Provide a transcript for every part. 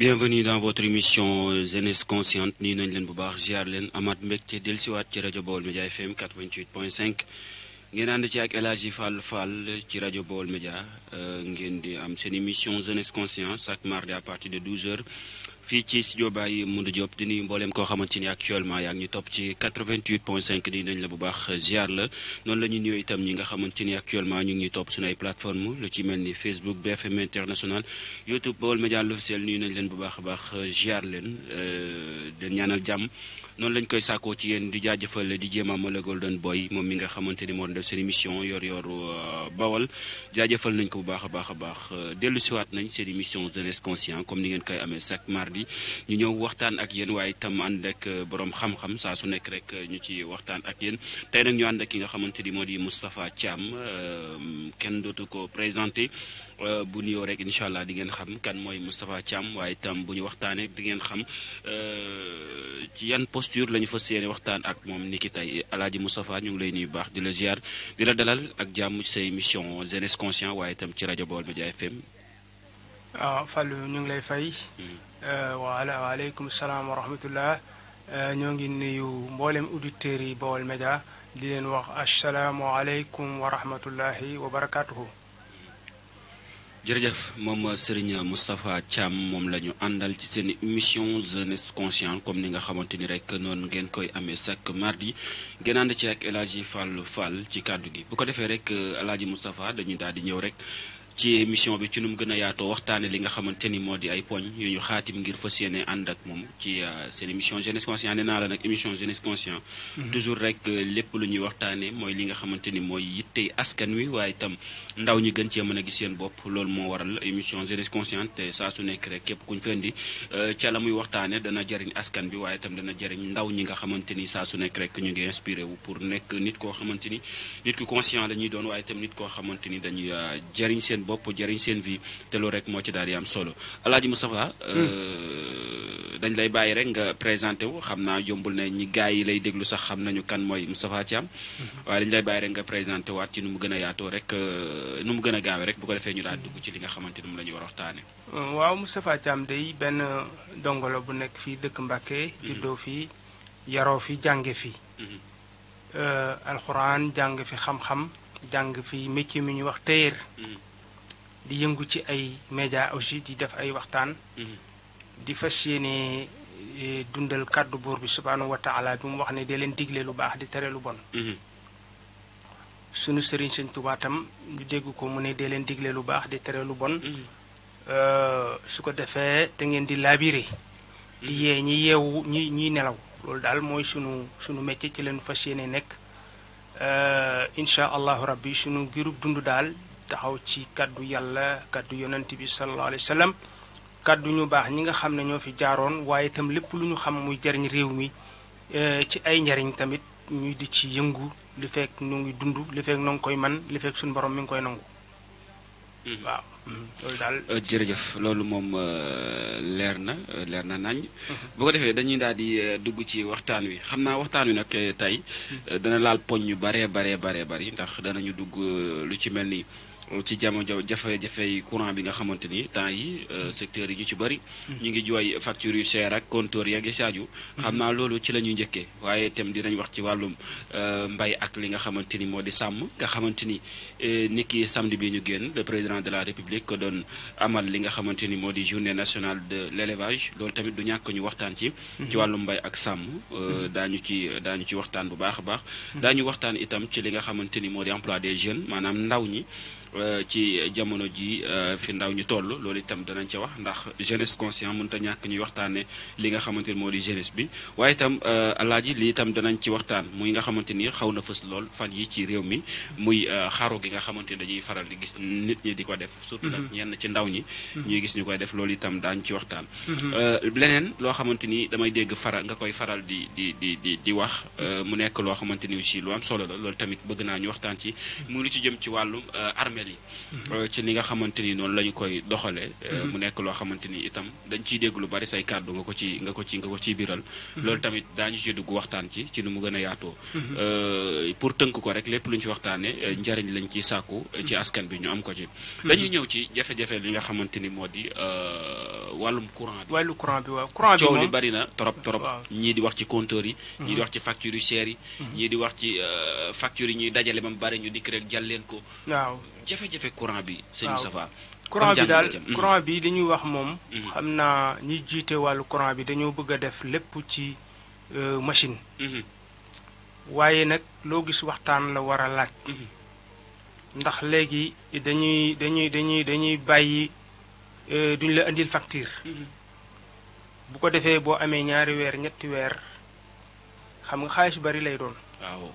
Bienvenue dans votre émission Jeunesse Consciente nii nañ leen bu baax ziar leen amaat mbégte dellusiwaat ci rajo Baol Média FM 88.5 ngeen ànd ci ak El Hadji Fall ci rajo Baol Média ngeen di am seen émission Jeunesse Consciente chaque mardi à partir de 12h fii ci studio Baye Modou Diop di nuyu mbooleem koo xamante ni actuellement yaa ngi ñu topp ci 88.5 nii nañ la bu baax ziar la noonu la ñuy nuyoo itam ñi nga xamante ni actuellement ñu ngi ñuy topp suñu ay plateforme lu ci mel ni Facebook BFM International YouTube Baol Média l'officiel nuyu nañ leen bu baax a baax ziar leen den ñaanal jàmm noonu lañ koy sàkkoo ci yéen di jaajëfal di jéem a la Golden Boy moom mi nga xamante ni moo doon def seen émission yor Bawol jaajëfal nañ ko bu baax a baax dellu siwaat nañ seen émission Jeunesse Consciente comme ni ngeen koy amee chaque mardi ñu ñëw waxtaan ak yéen waaye itam ànd ak borom xam-xam saa su nekk rek ñu ci waxtaan ak yéen tey nag ñu ànd ak ki nga xamante ni moo di Moustapha Thiam kenn dootu ko présenté bu nuyoo rek incha allah di ngeen xam kan mooy Moustapha Thiam waaye itam bu ñu waxtaanee di ngeen xam ci yan posture la ñu fas yéene waxtaan ak moom niki tey El Hadji Moustapha ñu ngi lay nuyu baax di la ziar di la dalal ak jàmm ci say émission Jeunesse Consciente waaye itam ci rajo Baol Média FM. waaw Fallou ñu ngi lay fay. waaleykum salaam wa rahmatullah ñoo ngi nuyu mboolem auditeurs yi Baol Média di leen wax asalaamualeykum wa rahmatullahi wa barakaatuhu. jërëjëf moom Serigne Moustapha Thiam moom la ñu àndal ci seen émission Jeunesse Consciente comme ni nga xamante ni rek noonu ngeen koy amee chaque mardi ngeen ànd ci ak El Hadji Fall ci kàddu gi bu ko defee rek El Hadji Moustapha dañuy daal di ñëw rek ci émission bi ci nu mu gën a yaatoo waxtaane li nga xamante ni moo di ay poñ yu ñu xaatim ngir fas yéene ànd ak moom ci seen émission Jeunesse Consciente nee naa la nag émission Jeunesse Consciente toujours rek lépp lu ñuy waxtaane mooy li nga xamante ni mooy yittey askan wi waaye itam ndaw ñi gën cee mën a gis seen bopp loolu moo waral émission Jeunesse Consciente te saa su nekk rek képp kuñ fendi ca la muy waxtaane dana jëriñ askan bi waaye itam dana jëriñ ndaw ñi nga xamante ni saa su nekk rek ñu ngi inspiré wu pour nekk nit koo xamante ni nit ku conscient la ñuy doon waaye itam nit koo xamante ni dañuy jëriñ seen bopp jëriñ seen vie te loolu rek moo ci daal di am solo El Hadji Moustapha dañ lay bàyyi rek nga présenté wu xam naa jombul ne ñi gars yi lay déglu sax xam nañu kan mooy Moustapha Thiam waaye dañ lay bàyyi rek nga présenté waat ci nu mu gën a yaatoo rek nu mu gën a gaawee rek bu ko defee ñu daal dugg ci li nga xamante ni moom la ñu war a waxtaane waaw Moustapha Thiam day benn dongolo bu nekk fii dëkk Mbàkke juddoo fii yaroo fi jànge fi alxuraan jàng fi xam-xam jàng fi métier mi ñuy wax téer di yëngu ci ay média aussi di def ay waxtaan di fas yéene dundal kàddu buur bi subhaanahu wa taala bi mu wax ne dee leen digle lu baax di tere lu bon sunu sëriñ Sëñ Tuubaa tam ñu dégg ko mu ne dee leen digle lu baax di tere lu bon su ko defee te ngeen di laabire di yee ñi yeewu ñiy nelaw loolu daal mooy sunu métier ci leen fas yéene nekk incha allahu rabbi sunu girub dund daal taxaw ci kaddu yàlla kaddu yonent bi sallallahu alayhi wa sallam kaddu ñu baax ñi nga xam ne ñoo fi jaaroon waaye itam lépp lu ñu xam muy jariñ réew mi ci ay njariñ tamit ñu di ci yëngu li fekk ñu ngi dund li fekk noo ngi koy man li fekk suñu borom mi ngi koy nangu waaw loolu daal jërëjëf loolu moom leer na nañ bu ko defee dañuy daal di dugg ci waxtaan wi xam naa waxtaan wi nag tey dana laal poñ yu bari ndax danañu dugg lu ci mel ni ci jamono jafe-jafe courant bi nga xamante ni temps yi secteur yi ñu ci bëri ñu ngi jooy facture yu cher ak compteur yaa ngi saaju xam naa loolu ci la ñuy njëkkee waaye itam dinañ wax ci wàllum mbay ak li nga xamante ni moo di sàmm nga xamante ni ni ki samedi bi ñu génn le président de la république ko doon amal li nga xamante ni moo di journée nationale de l'élevage loolu tamit du ñàkk ñu waxtaan ci wàllum mbay ak sàmm daañu ci waxtaan bu baax a baax daañu waxtaan itam ci li nga xamante ni moo di emploi des jeunes maanaam ndaw ñi ci jamono ji fi ndaw ñu toll loolu itam danañ ca wax ndax jeunesse consciente mënut a ñàkk ñuy waxtaane li nga xamante ni moo di jeunesse bi waaye itam alaaji li itam danañ ci waxtaan muy nga xamante ni xaw na fës lool fan yi ci réew mi muy xaru gi nga xamante ni dañuy faral di gis nit ñi di ko def surtout nag ñenn ci ndaw ñi ñuy gis ñu koy def loolu itam daañ ci waxtaan leneen loo xamante ni damay dégg nga koy faral di wax mu nekk loo xamante ni aussi lu am solo la loolu tamit bëgg naa ñu waxtaan ci mu lu ci jëm ci wàllum armée professionnels yi. ci ni nga xamante ni noonu la ñu koy doxalee. mu nekk loo xamante ni itam dañ ciy dégg lu bari say kàddu nga ko ciy biral. loolu tamit daañu ci dugg waxtaan ci nu mu gën a yaatoo. pour tënk ko rek lépp lu ñu ci waxtaanee njariñ lañ ciy sàkku ci askan bi ñu am ko ci. dañuy ñëw ci jafe-jafe li nga xamante ni moo di wàllum courant bi. wàllu courant bi waaw courant bi coow li bari na trop. ñii di wax ci compteur yi. ñii di wax ci facture yu cher yi. ñii di wax ci facture yi ñuy dajale ba mu bari ñu dikk rek jàll leen ko. waaw jafe-jafe courant bi. sëñ Moustapha courant bi daal courant bi li ñuy wax moom. xam naa ñi jiite wàllu courant bi dañoo bëgg a def lépp ci machine. waaye nag loo gis waxtaan la war a laaj. ndax léegi dañuy bàyyi duñ la indil facture. bu ko defee boo amee ñaari weer ñetti weer xam nga xaalis bari lay doon. waaw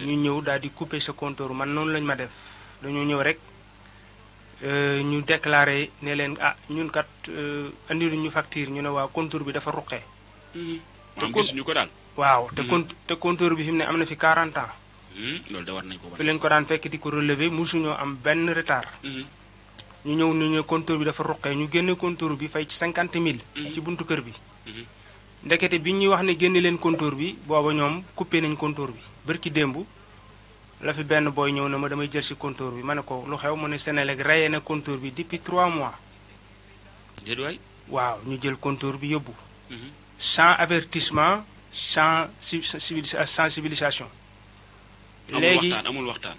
ñu ñëw daal di couper sa compteur man noonu lañ ma def dañoo ñëw rek ñu déclaré ne leen ñun kat andiluñ ñu facture ñu ne waaw compteur bi dafa ruqee. te gisuñu ko daal. waaw te compteur bi fi mu ne am na fi 40 ans. loolu de war nañ ko fi leen ko daan fekk di ko relever mosuñoo am benn retard. ñu ñëw ni ñu compteur bi dafa ruqee ñu génne compteur bi fay ci 50 000. ci buntu kër bi. ndekete bi ñuy wax ne génne leen compteur bi booba ñoom coupé nañ compteur bi bërki démb la fi benn booy ñëw na ma damay jël si compteur bi ma ne ko lu xew mu ne Senelec rayé na compteur bi depuis 3 mois. déedéet waay. waaw ñu jël compteur bi yóbbu. sans avertissement sans sensibilisation. léegi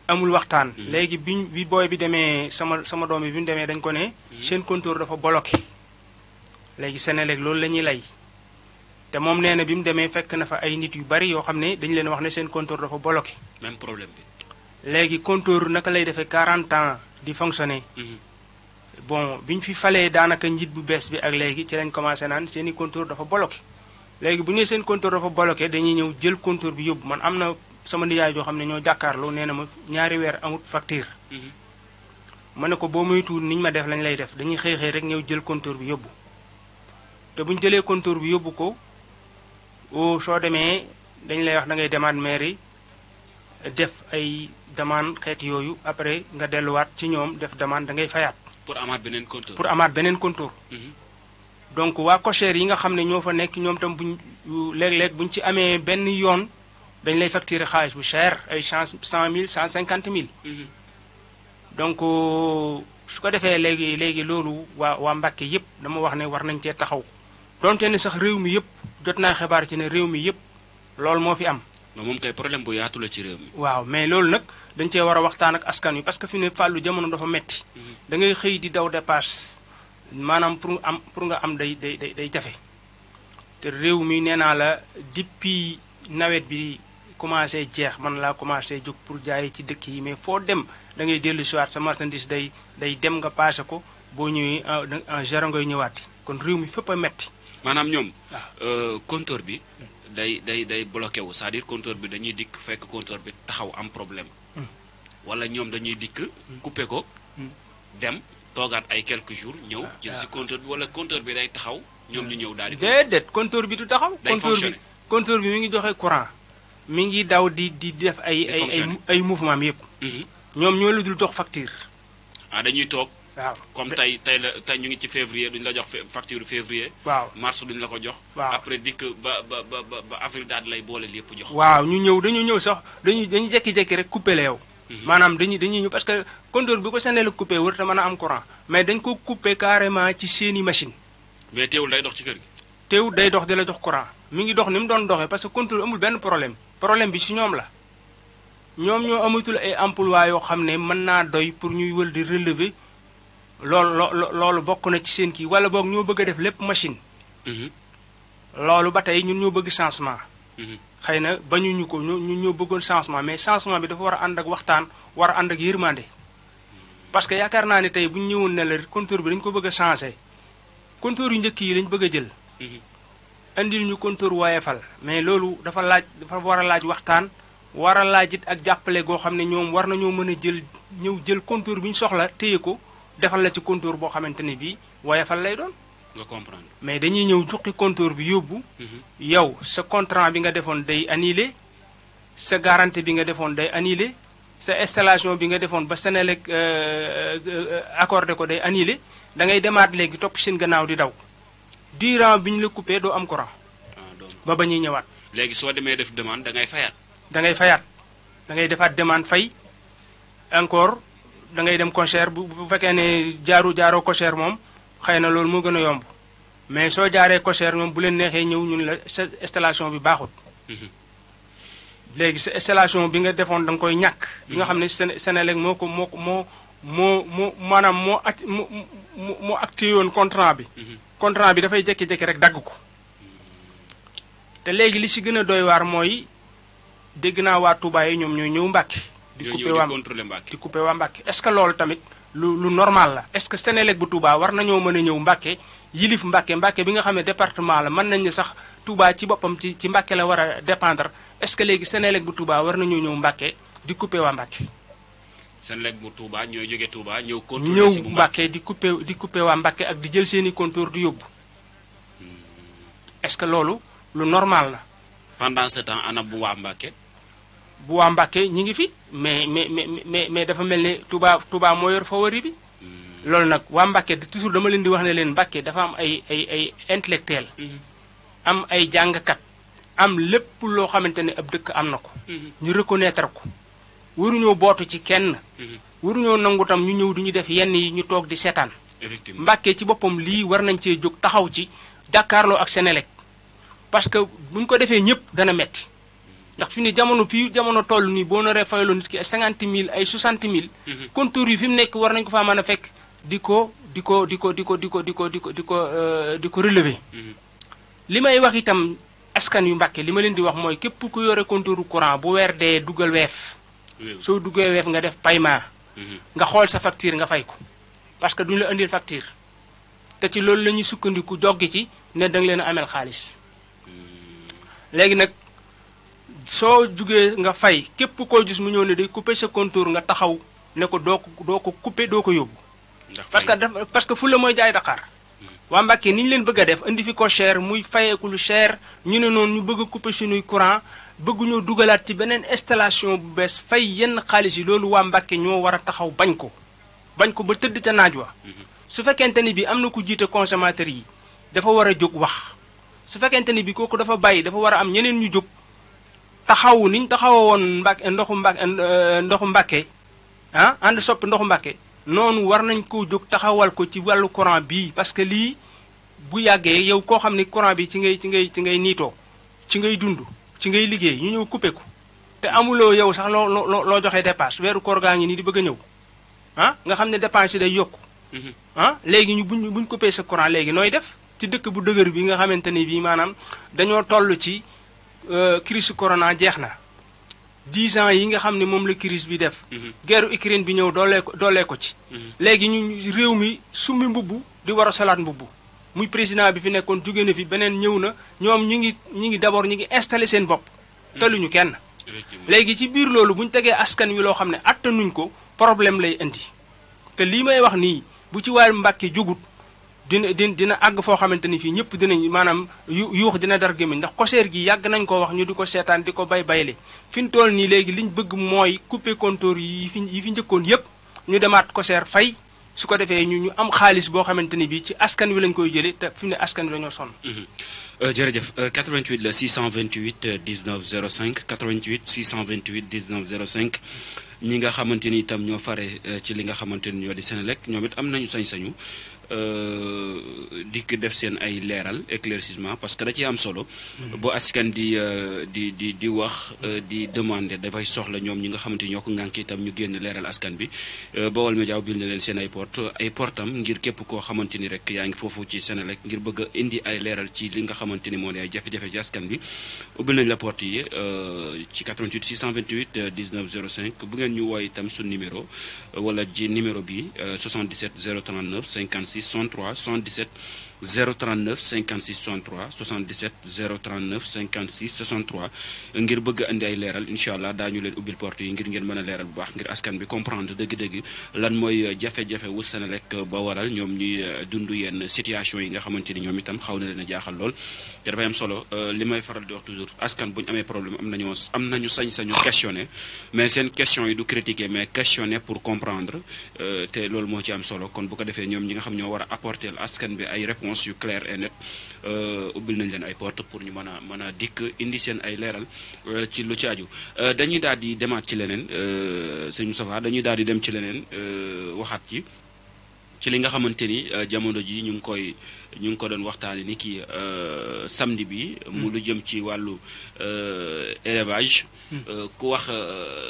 amul waxtaan. léegi bi booy bi demee sama doom bi ñu demee dañ ko ne. seen compteur dafa bloqué. léegi Senelec loolu la ñuy lay. te moom nee na bi mu demee fekk na fa ay nit yu bari yoo xam ne dañu leen wax ne seen compteur dafa bloqué. même problème bi. léegi compteur naka lay defee 40 ans di fonctionner. bon bi ñu fi falee daanaka njiit bu bees bi ak léegi ci lañ commencé naan seen i compteur dafa bloqué. léegi bu ñu seen compteur dafa bloqué dañuy ñëw jël compteur bi yóbbu man am na sama nijaay joo xam ne ñoo jàkkaarloo nee na ma ñaari weer amut facture. ma ne ko boo moytuwul niñ ma def lañ lay def dañuy xëy rek ñëw jël compteur bi yóbbu te bu ñu jëlee compteur bi yóbbu ko. soo demee dañ lay wax da ngay demande mairie def ay demande xeet yooyu après nga delluwaat ci ñoom def demande da ngay fayaat. pour amaat beneen compteur. donc waa cochère yi nga xam ne ñoo fa nekk ñoom tam buñ léeg-léeg buñ ci amee benn yoon dañ lay facturer xaalis bu cher ay 100 000 150 000. donc su ko defee léegi loolu waa Mbàkke yépp dama wax ne war nañ cee taxaw donte ne sax réew mi yépp. jot naa xibaar ci ne réew mi yépp loolu moo fi am. moom kay problème bu yaatu la ci réew mi. waaw mais loolu nag dañ cee war a waxtaan ak askan wi parce que fi ne fàllu jamono dafa metti da ngay xëy di daw dépasse maanaam pour nga am day jafe. te réew mi nee naa la depuis nawet bi commencé jeex man laa commencé jóg pour jaay ci dëkk yi mais foo dem da ngay dellu siwaat sa marchandise day dem nga passé ko boo ñëwee en géro ngay ñëwaati kon réew mi fépp a metti. maanaam ñoom compteur bi day bloqué wu c'est-à-dire compteur bi dañuy dikk fekk compteur bi taxaw am problème wala ñoom dañuy dikk coupé ko dem toogaat ay quelques jours ñëw jël si compteur bi wala compteur bi day taxaw ñoom ñu ñëw daal di déedéet compteur bi du taxaw compteur bi mi ngi joxe courant mi ngi daw di def ay mouvement mi yëpp ñoom ñoo la dul jox facture dañuy toog waaw comme tey ñu ngi ci février duñu la jox facture février. waaw mars duñu la ko jox. waaw après dikk ba avril daal lay boole lépp jox. waaw dañu ñëw sax dañu jekki-jekki rek coupé la yow. maanaam dañuy ñëw parce que compteur bi ko Senelec coupé wër te mën a am courant mais dañ ko coupé carrément ci seeni machine. mais teewul day dox ci kër gi. teewul day dox di la jox courant mi ngi dox ni mu doon doxee parce que compteur amul benn problème bi si ñoom la ñoom ñoo amatul ay emploi yoo xam ne mën naa doy pour ñuy wër di relever. loolu bokk na ci seen kii wala boog ñoo bëgg a def lépp machine. loolu ba tey ñun ñoo bëgg changement. xëy na bañuñu ko ñun ñoo bëggoon changement mais changement bi dafa war a ànd ak waxtaan war a ànd ak yërmande. parce que yaakaar naa ne tey bu ñu ñëwoon ne la compteur bi dañu ko bëgg a changé compteur yu njëkk yi lañ bëgg a jël. andil ñu compteur Woyofal mais loolu dafa war a laaj waxtaan war a laaj it ak jàppale goo xam ne ñoom war nañoo mën a jël compteur bi ñu soxla téye ko. defal la ci compteur boo xamante ne bii Woyofal lay doon. nga comprendre mais dañuy ñëw juqi compteur bi yóbbu. yow sa contrat bi nga defoon day annulé sa garantie bi nga defoon day annulé sa installation bi nga defoon ba Senelec accordé ko day annulé da ngay demaat léegi topp seen gannaaw di daw durant bi ñu la coupé doo am courant ba ba ñuy ñëwaat. léegi soo demee def demande da ngay fayaat. da ngay fayaat da ngay defaat demande fay encore da ngay dem COJER bu fekkee ne jaaroo COJER moom xëy na loolu moo gën a yomb mais soo jaaree COJER moom bu leen neexee ñëw ñun la sa installation bi baaxut. léegi sa installation bi nga defoon da nga koy ñàkk. bi nga xam ne Senelec moo maanaam moo acté woon contrat bi. contrat bi dafay jékki-jékki rek dagg ko. te léegi li ci gën a doy waar mooy dégg naa waa Touba yi ñoom ñooy ñëw Mbàkke. di coupé waa Mbàkke est-ce que loolu tamit lu normal la est-ce que Senelec bu Touba war nañoo mën a ñëw Mbàkke yilif Mbàkke bi nga xam ne département la mën nañ ne sax Touba ci boppam ci Mbàkke la war a dépendre est-ce que léegi Senelec bu Touba war nañoo ñëw Mbàkke di coupé waa Mbàkke. Senelec bu Touba ñooy jóge Touba ñëw contrôler si bu Mbàkke di coupé waa Mbàkke ak di jël seeni compteur di yóbbu est-ce que loolu lu normal la. pendant ce temps ana bu waa Mbàkke. bu waa Mbàkke ñi ngi fi mais dafa mel ne Touba moo yor favori bi. loolu nag waa Mbàkke toujours dama leen di wax ne leen Mbàkke dafa am ay intellectuel am ay jàngkat am lépp loo xamante ne ab dëkk am na ko. ñu reconnaître ko waruñoo bootu ci kenn. waruñoo nangu tam ñu ñëw du ñu def yenn yi ñu toog di seetaan. effectivement Mbàkke ci boppam lii war nañ cee jóg taxaw ci jàkkaarloo ak Senelec parce que buñ ko defee ñëpp dana metti ndax fi ni jamono toll nii boo naree fayaloo nit ki ay 50 000 ay 60 000. compteur yi fi mu nekk war nañ ko faa mën a fekk di ko relever. li may wax itam askan yu Mbàkke li ma leen di wax mooy képp ku yore compteuru courant bu weer dee dugal weef. soo duggee weef nga def paiement. nga xool sa facture nga fay ko parce que duñu la indil facture te ci loolu la ñuy sukkandiku joggi ci ne danga leen a amel xaalis. léegi nag soo jugee nga fay képp koo gis mu ñëw ne day couper sa compteur nga taxaw ne ko doo ko couper doo ko yóbbu. parce que fu la mooy jaay Dakar. waa Mbàkke ni ñu leen bëgg a def indi fi ko cher muy fayeeku lu cher ñu ne noonu ñu bëgg a couper suñuy courant bëgguñoo dugalaat ci beneen installation bu bees fay yenn xaalis yi loolu waa Mbàkke ñoo war a taxaw bañ ko ba tëdd ca naaj wa. su fekkente ni bi am na ku jiite consommateur yi dafa war a jóg wax. su fekkente ni bi kooku dafa bàyyi dafa war a am ñeneen ñu jóg taxawu niñ taxawoo woon ndoxu Mbàkke ànd soppi ndoxu Mbàkke noonu war nañ koo jóg taxawal ko ci wàllu courant bii parce que lii bu yàggee yow koo xam ni courant bi ci ngay niitoo ci ngay dund ci ngay liggéey ñu ñëw coupé ko te amuloo yow sax loo joxe dépense weeru koor gaa ngi nii di bëgg a ñëw nga xam ne dépense yi day yokku léegi buñ coupé sa courant léegi nooy def ci dëkk bu dëgër bi nga xamante ni bii maanaam dañoo toll ci crise corona jeex na 10 ans yi nga xam ne moom la crise bi def. guerre Ukraine bi ñëw doolee ko ci. léegi ñu réew mi summi mbubb di war a salaat mbubb muy président bi fi nekkoon jóge na fi beneen ñëw na ñoom ñi ngi d'abord ñi ngi installé seen bopp. teluñu kenn. léegi ci biir loolu bu ñu tegee askan wi loo xam ne attanuñ ko problème lay indi te lii may wax nii bu ci waa Mbàkke jógut. dina àgg foo xamante ni fii ñëpp dinañ maanaam yuux dina dar gémmiñ ndax COJER gi yàgg nañ ko wax ñu di ko seetaan di ko bayle fi ñu toll nii léegi liñ bëgg mooy couper compteur yi fi njëkkoon yëpp ñu demaat COJER fay su ko defee ñu am xaalis boo xamante ni bii ci askan wi lañ koy jëlee te fi mu ne askan wi dañoo sonn. jërëjëf 88 la 628 19 05 88 628 19 05 ñi nga xamante ni itam ñoo fare ci li nga xamante ni ñoo di Senelec ñoom it am nañu sañ-sañu. dikk def seen ay leeral éclaircissement parce que da ciy am solo. boo askan di wax di demander dafay soxla ñoom ñi nga xamante ni ñoo ko ngànk itam ñu génn leeral askan bi Baol Média bil na leen seen ay portam ngir képp koo xamante ni rek yaa ngi foofu ci Senelec ngir bëgg a indi ay leeral ci li nga xamante ni moo di ay jafe-jafe ci askan bi ubbil nañ la porte yi ci 88 628 19 05 bu ngeen ñu wooy itam su numéro wala ji numéro bi 77 039 56 63 77 039 56 63 77 039 56 63 ngir bëgg andi ay leeral incha allah daañu leen ubbil porte yi ngir ngeen mën a leeral bu baax ngir askan bi comprendre dëgg-dëgg lan mooy jafe-jafe wu Senelec ba waral ñoom ñuy dund yenn situation yi nga xamante ni ñoom itam xaw na leen a jaaxal lool. te dafay am solo li may faral di wax toujours askan bu ñu amee problème am nañu sañ-sañu questionner mais seen question yi du critiquer mais questionner pour comprendre te loolu moo ci am solo kon bu ko defee ñoom ñi nga xam ñoo war a apporter askan bi ay réponses yu clair et net ubbil nañ leen ay porte pour ñu mën a dikk indi seen ay leeral ci lu ci aju dañuy daal di demaat ci leneen sëñ Moustapha dañuy daal di dem ci leneen waxaat ci li nga xamante ni jamono ji ñu ngi ko doon waxtaane ni kii samedi bi mu lu jëm ci wàllu élevage ku wax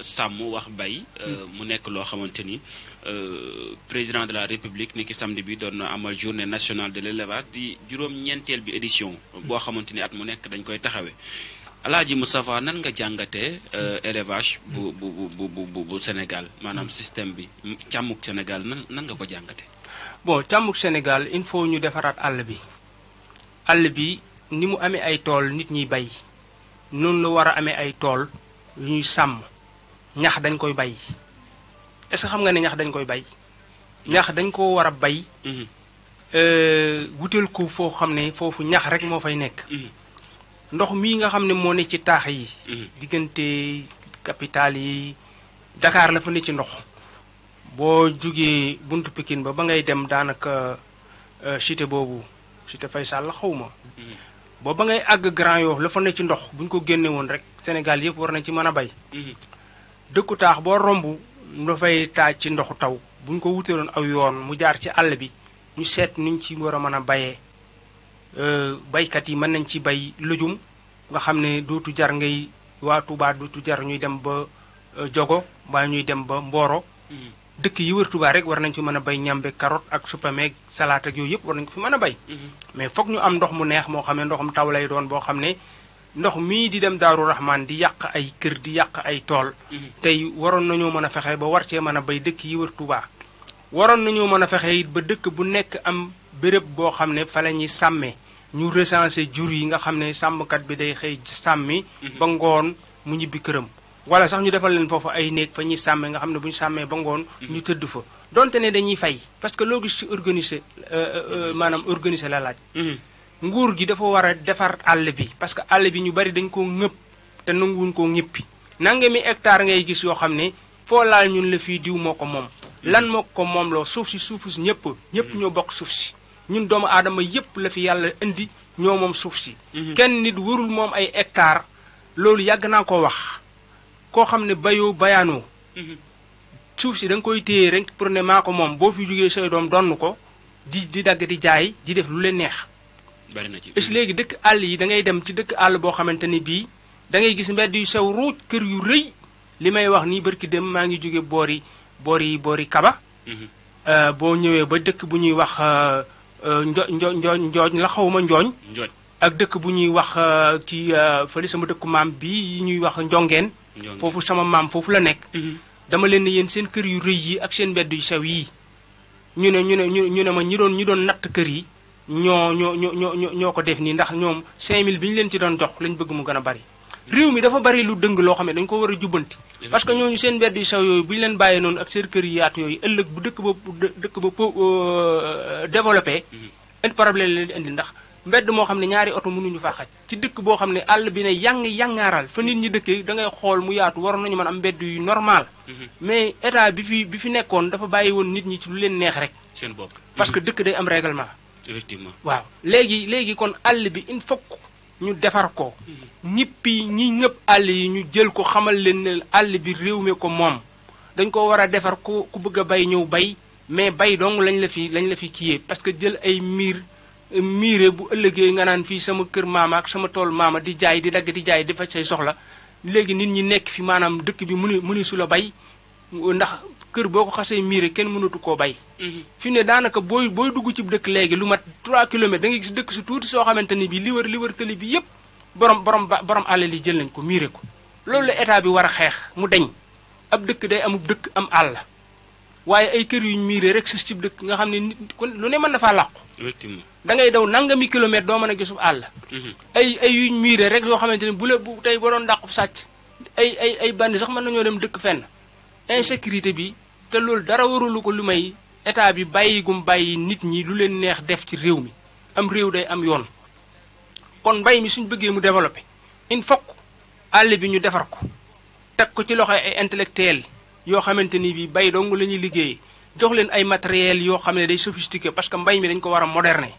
sàmm wax bay mu nekk loo xamante ni président de la république ni ki samedi bi doon amal journée nationale de l'élevage di juróom-ñeenteel bi édition boo xamante ni at mu nekk dañ koy taxawee Alaaji Moustapha nan nga jàngatee élevage bu Sénégal maanaam système bi càmmuk Sénégal nan nga ko jàngatee. bon càmmuk Sénégal il faut ñu defaraat àll bi ni mu amee ay tool nit ñiy bay noonu la war a amee ay tool yu ñuy sàmm ñax dañ koy bay est-ce que xam nga ne ñax dañ koy bay ñax dañ ko war a bay wutal ko foo xam ne foofu ñax rek moo fay nekk ndox mii nga xam ne moo ne ci taax yi diggante capital yi Dakar la fa ne ci ndox boo jugee buntu Pikine ba ngay dem daanaka cité boobu cité Faysal la xaw ma ba ngay àgg Grand Yoff la fa ne ci ndox bu ñu ko génne woon rek Sénégal yëpp war nañ ci mën a bay dëkku taax boo romb dafay taaj ci ndoxu taw bu ñu ko wuteeloon aw yoon mu jaar ci àll bi ñu seet nuñ ci war a mën a bayee baykat yi mën nañ ci bay lujum nga xam ne dootu jar ngay waa Touba dootu jar ñuy dem ba Jogo mbaa ñuy dem ba Mboro dëkk yi wër Touba rek war nañ ci mën a bay ñambe carotte ak supame salade ak yooyu yëpp war nañ ko fi mën a bay mais foog ñu am ndox mu neex moo xam ne ndoxum taw lay doon boo xam ne ndox mii di dem Daaru Rahman di yàq ay kër di yàq ay tool tey waroon nañoo mën a fexe ba war cee mën a bay dëkk yi wër Touba waroon nañoo mën a fexe it ba dëkk bu nekk am béréb boo xam ne fa la ñuy sàmmee ñu recenser jur yi nga xam ne sàmmkat bi day xëy sàmmi ba ngoon mu ñibbi këram wala sax ñu defal leen foofu ay néeg fa ñuy sàmmee nga xam ne bu ñu sàmmee ba ngoon ñu tëdd fa donte ne dañuy fay parce que loo gis ci organiser maanaam organiser la laaj nguur gi dafa war a defar àll bi parce que àll bi ñu bari dañ koo ŋëpp te nanguwuñ koo ñëppi nangami hectare ngay gis yoo xam ne foo laal ñun la fii diw moo ko moom lan moo ko moom loo suuf si ñëpp ñoo bokk suuf si ñun doomu aadama yëpp la fi yàlla indi ñoo moom suuf si kenn nit warul moom ay hectare loolu yàgg naa ko wax koo xam ne bayaanoo suuf si da nga koy téye rek pour ne maa ko moom boo fi jógee say doom donn ko di dagg di jaay di def lu leen neex bari na ci léegi dëkk àll yi da ngay dem ci dëkk àll boo xamante ne bii da ngay gis mbedd yu sew ruuj kër yu rëy li may wax nii barki dem maa ngi jóge boori Kaba boo ñëwee ba dëkk bu ñuy wax njooñ la xawma njooñ ak dëkk bu ñuy wax ci fële sama dëkku maam bi yi ñuy wax njongeen foofu sama maam foofu la nekk dama leen ne yéen seen kër yu rëy yi ak seen mbedd yu sew yii ñu ne ma ñi doon natt kër yi ñoo ko def nii ndax ñoom 5000 bi ñu leen ci doon jox lañ bëgg mu gën a bari réew mi dafa bari lu dëng loo xam ne dañ ko war a jubbanti parce que ñooñu seen mbedd yu sew yooyu bu ñu leen bàyyee noonu ak seen kër yu yaatu yooyu ëllëg bu dëkk ba développé un problème leen di indi ndax mbedd moo xam ne ñaari oto mënuñu faa xaj ci dëkk boo xam ne àll bi ne yàngaaral fa nit ñi dëkkee da ngay xool mu yaatu waroon nañu mën am mbedd yu normal mais état bi fi nekkoon dafa bàyyi woon nit ñi ci lu leen neex rek seen bopp parce que dëkk day am règlement effectivement waaw léegi kon àll bi il faut ñu defar ko ñippi ñi ñëpp àll yi ñu jël ko xamal leen ne àll bi réew mi ko moom dañ ko war a defar ku bëgg a bay ñëw bay mais bay dong lañ la fi kiyee parce que jël ay miire bu ëllëgee nga naan fii sama kër maama ak sama tool maama di jaay di dagg di jaay di faj say soxla léegi nit ñi nekk fi maanaam dëkk bi mënu su la bay ndax kër boo ko xasee miire kenn mënatu koo bay fi ne daanaka booy dugg ci dëkk léegi lu mat 3 kilomètres da ngay gis dëkk su tuuti soo xamante ni bi li wër tali bi yépp borom àll li jël nañ ko miire ko loolu la état bi war a xeex mu deñ ab dëkk day amub dëkk am àll waaye ay kër yuñ miiree rek sës ci dëkk nga xam ne nit lu ne mën na faa làqu. effectivement da ngay daw nangami kilomètre doo mën a gisub àll. ay yuñ miiree rek yoo xamante ne bu tey ba doon dàqub sàcc ay bandi sax mën nañoo dem dëkk fenn. insécurité bi te loolu dara warulu ko lu may état bi bàyyi nit ñi lu leen neex def ci réew mi am réew day am yoon. kon mbay mi suñ bëggee mu développé il faut àll bi ñu defar ko teg ko ci loxo ay intellectuel yoo xamante ni bii bay dong la ñuy liggéeyee jox leen ay matériel yoo xam ne day sophistiqué parce que mbay mi dañ ko war a moderner.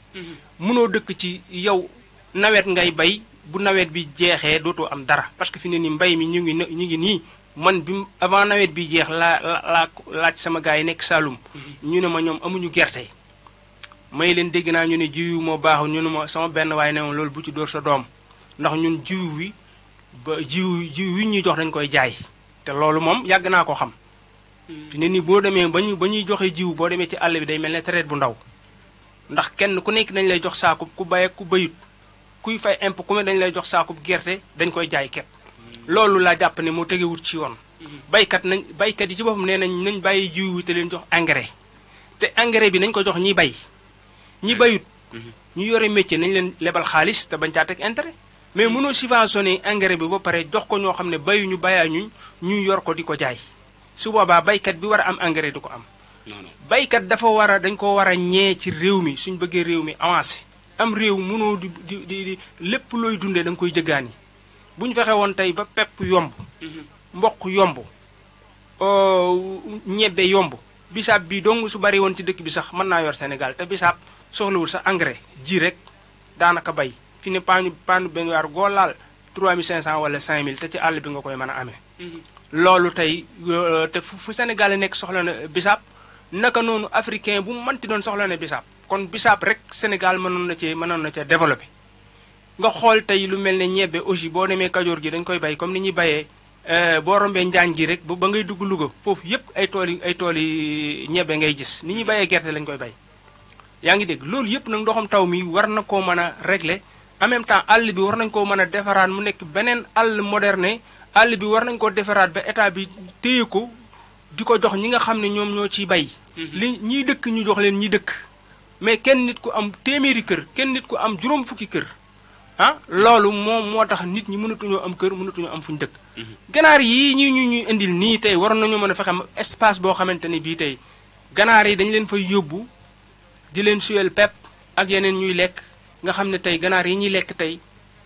mënoo dëkk ci yow nawet ngay bay bu nawet bi jeexee dootoo am dara parce que fi ne nii mbay mi ñu ngi nii man bi avant nawet bi jeex laa laaj sama gars yi nekk Saloum. ñu ne ma ñoom amuñu gerte. may leen dégg naa ñu ne jiw moo baaxul ñu ne ma sama benn waaye ne ma loolu bu ci dóor sa doom ndax ñun jiw wi ñuy jox dañ koy jaay te loolu moom yàgg naa ko xam. fi ne nii boo demee ba ñuy joxe jiw boo demee ci àll bi day mel ne traite bu ndaw ndax kenn ku nekk dañ lay jox saakub ku bay ak ku bayut kuy fay impôt ku ne dañ lay jox saakub gerte dañ koy jaay kepp loolu laa jàpp ne moo tegewut ci yoon. baykat yi ci boppam nee nañ bàyyi jiw wi te leen jox engrais te engrais bi nañ ko jox ñiy bay. ñi bayut ñu yore métier nañ leen lebal xaalis te bañ caa teg intérêt mais mënoo subventionné engrais bi ba pare jox ko ñoo xam ne bayuñu ñu yor ko di ko jaay su boobaa baykat bi war a am engrais di ko am. baykat dañ ko war a ñee ci réew mi suñ bëggee réew mi avancé am réew mënoo di lépp looy dundee da nga koy jëggaani bu ñu fexe woon tey ba pepp yomb. mboq yomb ñebbe yomb bisaab bi dong su bari woon ci dëkk bi sax mën naa yor Sénégal te bisaab soxlawul sa engrais ji rek daanaka bay fi ne paanu benn waar goo laal 3500 wala 5000 te ci àll bi nga koy mën a amee. loolu tey te fu Sénégal nekk soxla na bisaab naka noonu africain bu mënti doon soxla na bisaab kon bisaab rek Sénégal mënoon na cee développé. nga xool tey lu mel ne ñebbe aussi boo demee Kajoor gi dañ koy bay comme ni ñuy bayee boo rombee Njaañ gi rek ba ngay dugg Louga foofu yépp ay tool yi ñebbe ngay gis ni ñuy bayee gerte lañ koy bay. yaa ngi dégg loolu yëpp nag ndoxam taw mi war na koo mën a régler en même temps àll bi war nañ koo mën a defaraat mu nekk beneen àll moderne àll bi war nañ koo defaraat ba état bi téye ko di ko jox ñi nga xam ne ñoom ñoo ciy bay. li ñiy dëkk ñu jox leen ñi dëkk mais kenn nit ku am téeméeri kër kenn nit ku am juróom fukki kër ah loolu moo tax nit ñi mënatuñoo am kër mënatuñoo am fuñ dëkk. ganaar yii ñuy indil nii tey waroon nañoo mën a fexe espace boo xamante ne bii tey ganaar yi dañ leen fay yóbbu. di leen suyal pepp ak yeneen ñuy lekk nga xam ne tey ganaar yi ñuy lekk tey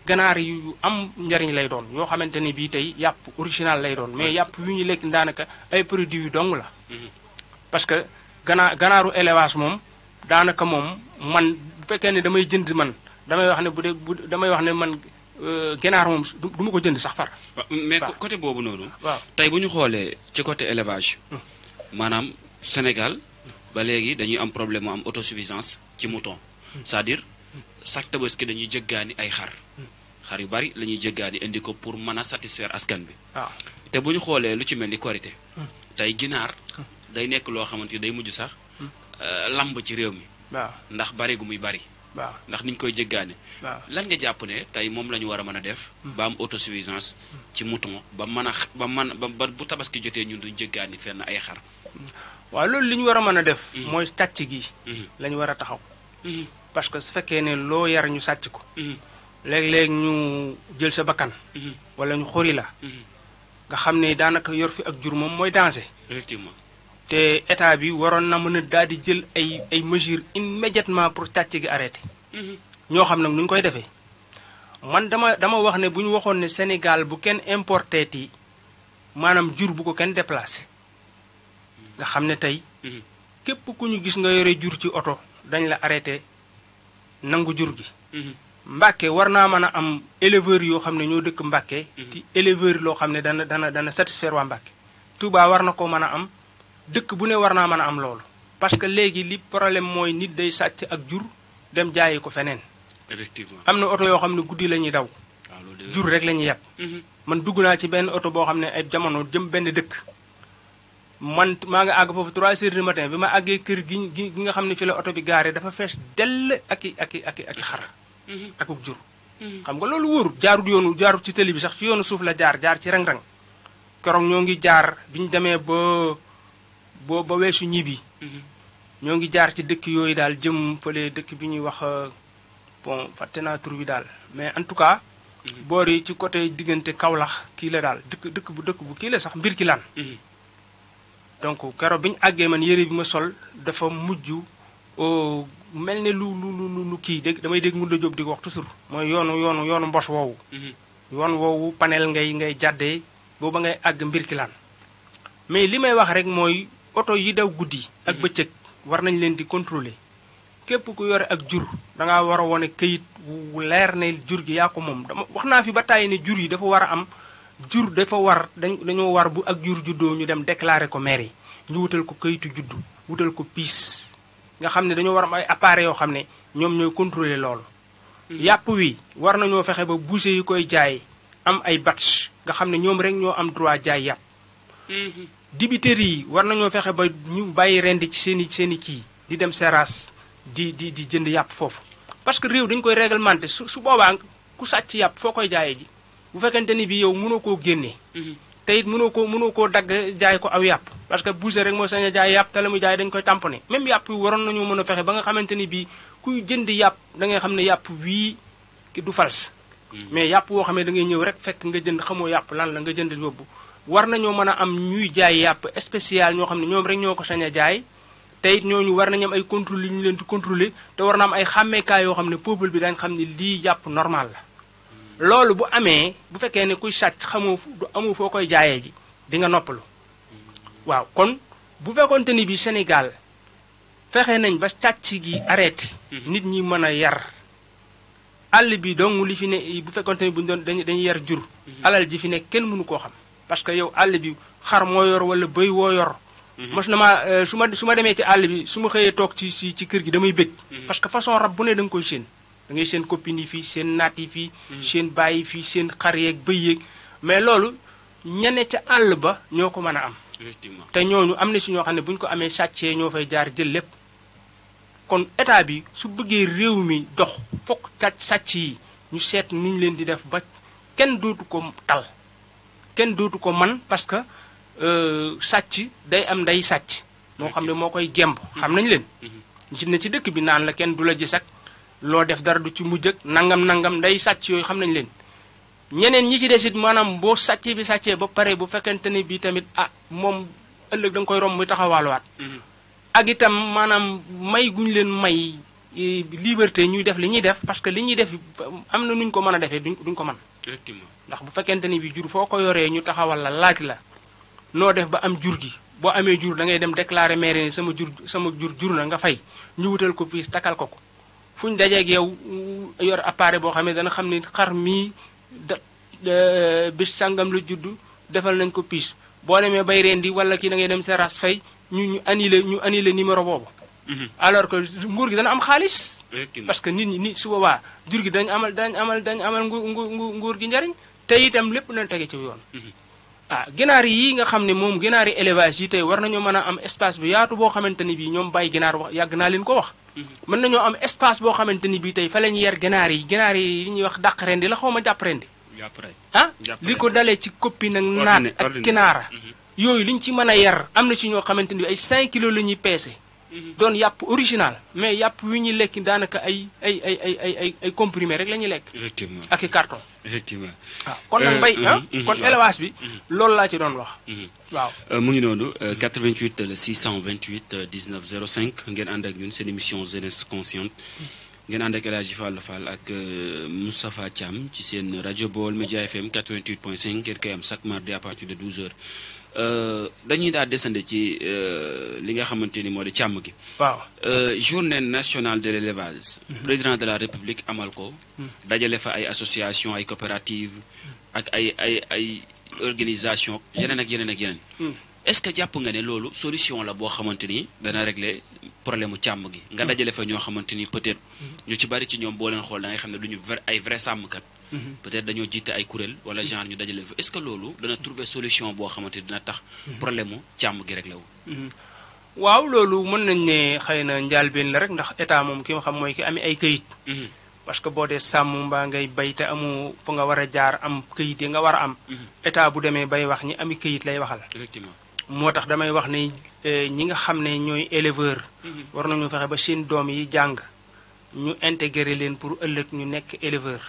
ganaar yu am njariñ lay doon yoo xamante ne bii tey yàpp original lay doon mais yàpp yu ñuy lekk daanaka ay produits yu dong la. parce que ganaaru élevage moom daanaka moom man bu fekkee ne damay jënd man damay wax ne man ganaar moom du ma ko jënd sax far. mais côté boobu noonu. waaw tey bu ñu xoolee ci côté élevage. maanaam Sénégal. ba léegi dañuy am problème mu am autosuffisance ci mouton c'est-à-dire chaque tabaski dañuy jëggaani ay xar yu bari la ñuy jëggaani indi ko pour mën a satisfaire askan bi. te bu ñu xoolee lu ci mel ni korité tey ginaar day nekk loo xamante ni day mujj sax lamb ci réew mi. ndax bari gu muy bari. ndax niñ koy jëggaani. lan nga jàpp ne tey moom la ñu war a mën a def. ba am autosuffisance ci mouton ba bu tabaski jotee ñun duñ jëggaani fenn ay xar. waaw loolu li ñu war a mën a def. mooy càcc gi. la ñu war a taxaw. parce que su fekkee ne loo yar ñu sàcc ko. léeg-léeg ñu jël sa bakkan. wala ñu xori la. nga xam ne daanaka yor fi ak jur moom mooy danger. effectivement te état bi waroon na mën a daal di jël ay mesures immédiatement pour càcc gi arrêté. ñoo xam nag nu ñu koy defee man dama wax ne bu ñu waxoon ne Sénégal bu kenn importé ti maanaam jur bu ko kenn déplacé. nga xam ne tey képp ku ñu gis nga yore jur ci oto dañ la arrêté nangu jur gi. Mbàkke war naa mën a am éleveur yoo xam ne ñoo dëkk Mbàkke ci éleveur loo xam ne dana satisfaire waa Mbàkke. Touba war na ko mën a am dëkk bu ne war naa mën a am loolu parce que léegi li problème mooy nit day sàcc ak jur dem jaayi ko feneen. effectivement am na oto yoo xam ne guddi la ñuy daw. jur rek la ñuy yeb. man dugg naa ci benn oto boo xam ne ay jamono jëm benn dëkk. man maa nga àgg foofu 3 heures du matin bi ma àggee kër gi nga xam ne fi la oto bi gaaree dafa fees dell ak i xar. akuk jur. xam nga loolu wóorul jaarut ci tëli bi sax ci yoonu suuf la jaar ci rang-rang. keroog ñoo ngi jaar bi ñu demee boo ba weesu ñibi ñoo ngi jaar ci dëkk yooyu daal jëm fële dëkk bi ñuy wax bon fàtte naa tur bi daal mais en tout cas boor yi ci côté diggante Kaolack kii la daal dëkk bu kii la sax mbir ki laan donc keroog bi ñu àggee man yére bi ma sol dafa mujj mel ne lu kii dégg damay dégg mun la jóob di ko wax toujours mooy yoonu mbos woowu yoon woowu panel ngay jàddee booba ngay àgg mbir ki laan mais li may wax rek mooy oto yi daw guddi ak bëccëg war nañ leen di contrôler képp ku yore ak jur dangaa war a wone këyit wu leer ne jur gi yaa ko moom dama wax naa fi ba tàyyi ne jur yi dafa war a am jur dafa war dañoo war bu ak jur juddoo ñu dem déclarer ko maire yi ñu wutal ko këyitu juddu wutal ko piis nga xam ne dañoo war am ay appareils yoo xam ne ñoom ñooy contrôler loolu yàpp wi war nañoo fexe ba boucher yi koy jaay am ay batch nga xam ne ñoom rek ñoo am droit jaay yàpp dibiteri yi war nañoo fexe ba ñu bàyyi rendi ci seeni kii di dem seras di jënd yàpp foofu parce que réew dañu koy réglementé su boobaa ku sàcc yàpp foo koy jaayee ji bu fekkente ni bi yow mënoo koo génnee te it mënoo koo dagg jaay ko aw yàpp parce que boucher rek moo sañ a jaay yàpp te la muy jaay dañu koy tamponné même yàpp yi waroon nañoo mën a fexe ba nga xamante ni bii kuy jënd yàpp da ngay xam ne yàpp wii du fals mais yàpp woo xam ne da ngay ñëw rek fekk nga jënd xamoo yàpp lan la nga jënd yóbbu war nañoo mën a am ñuy jaay yàpp spécial ñoo xam ne ñoom rek ñoo ko sañ a jaay te it ñooñu war nañu am ay contrôle yu ñu leen di contrôler te war na am ay xàmmeekaay yoo xam ne peuple bi dañ xam ne lii yàpp normal la loolu bu amee bu fekkee ne kuy sàcc amoo foo koy jaayee ji di nga noppalu waaw kon bu fekkoonte ni bi Sénégal fexe nañ ba càcc gi arrêté nit ñi mën a yar àll bi dong li fi ne bu fekkoonte ni buñu doon dañuy yar jur alal ji fi ne kenn mënu koo xam parce que yow àll bi xar moo yor wala bëy woo yor mos na ma su ma demee ci àll bi su ma xëyee toog ci kër gi damay bëgg parce que façon rab bu ne da nga koy séen da ngay seen copine yi fii seen naat yi fii seen bàyyi fii seen xar yeeg bëy yeeg mais loolu ñene ca àll ba ñoo ko mën a am te ñooñu am na si ñoo xam ne bu ñu ko amee sàccee ñoo fay jaar jël lépp kon état bi su bëggee réew mi dox fokk sàcc yi ñu seet nu ñu leen di def ba kenn dootu ko tal kenn dootu ko man parce que sàcc day am nday sàcc moo xam ne moo koy gemb xam nañu leen gis na ci dëkk bi naan la kenn du la gis ak loo def dara du ci mujj ak nangam nday sàcc yooyu xam nañu leen ñeneen ñi ci des it maanaam boo sàccee ba pare bu fekkente ne bii tamit moom ëllëg da nga koy romb muy taxawaaluwaat ak itam maanaam may guñu leen may liberté ñuy def li ñuy def parce que li ñuy def am na nuñ ko mën a defee duñ ko mën ndax bu fekkente ni bi jur foo ko yoree ñu taxawal la laaj la noo def ba am jur gi boo amee jur da ngay dem déclarer maire ni sama jur na nga fay ñu wutal ko fii takkal ko fu ñu dajeeg yow yor appareil boo xam ne dana xam ne xar mii bis sàngam la juddu defal nañ ko piis boo demee bay rendi wala kii da ngay dem seras fay ñu annulé numéro boobu alors que nguur gi dana am xaalis parce que nit su boobaa jur gi dañ amal nguur gi njariñ te itam lépp nañ tege ci yoon ginaar yi nga xam ne moom ginaar yi élevage yi tey war nañoo mën a am espace bu yaatu boo xamante ni bii ñoom bàyyi ginaar wax yàgg naa leen ko wax mën nañoo am espace boo xamante ni bii tey fa la ñuy yar ginaar yi li ñuy wax dàq rendi la xaw ma jàpp rendi li ko dalee ci koppi nag naat ak kinaara yooyu liñ ci mën a yar am na ci ñoo xamante ni ay 5 kilos la ñuy peese doon yàpp original mais yàpp wi ñuy lekk daanaka ay comprimé rek la ñuy lekk ak i carton effectivement kon nag mbay kon élevage bi loolu laa ci doon wax waaw mu ngi noonu 88 le 628 19 05 ngeen ànd ak ñun seen émission jeunesse consciente ngeen ànd ak El Hadji Fallou Fall ak Moustapha Thiam ci seen rajo Baol Média FM 88.5 ngeen koy am chaque mardi à partir de 12h dañuy daal descendre ci li nga xamante ni moo di càmm gi. waaw journée nationale de l'élevage. président de la république amal ko. dajale fa ay association ay coopérative ak ay organisation yeneen ak yeneen. est-ce que jàpp nga ne loolu solution la boo xamante ni dana régler problème mu càmm gi. nga dajale fa ñoo xamante ni peut-être ñu ci bari ci ñoom boo leen xool da ngay xam ne du ñu ay vrai sàmmkat. peut-être dañoo jiite ay kuréel wala genre ñu dajale fa est-ce que loolu dana trouver solution boo xamante ni dina tax problème mu càmm gi réglé wu. waaw loolu mën nañ ne xëy na njàlbéen la rek ndax état moom ki nga xam mooy ki amee ay këyit. parce que boo dee sàmm mbaa ngay bay te amu fa nga war a jaar am këyit yi nga war a am. état bu demee bay wax ñi ami këyit lay waxal. effectivement moo tax damay wax ne ñi nga xam ne ñooy éleveur war nañu fexe ba seen doom yi jàng ñu intégrer leen pour ëllëg ñu nekk éleveur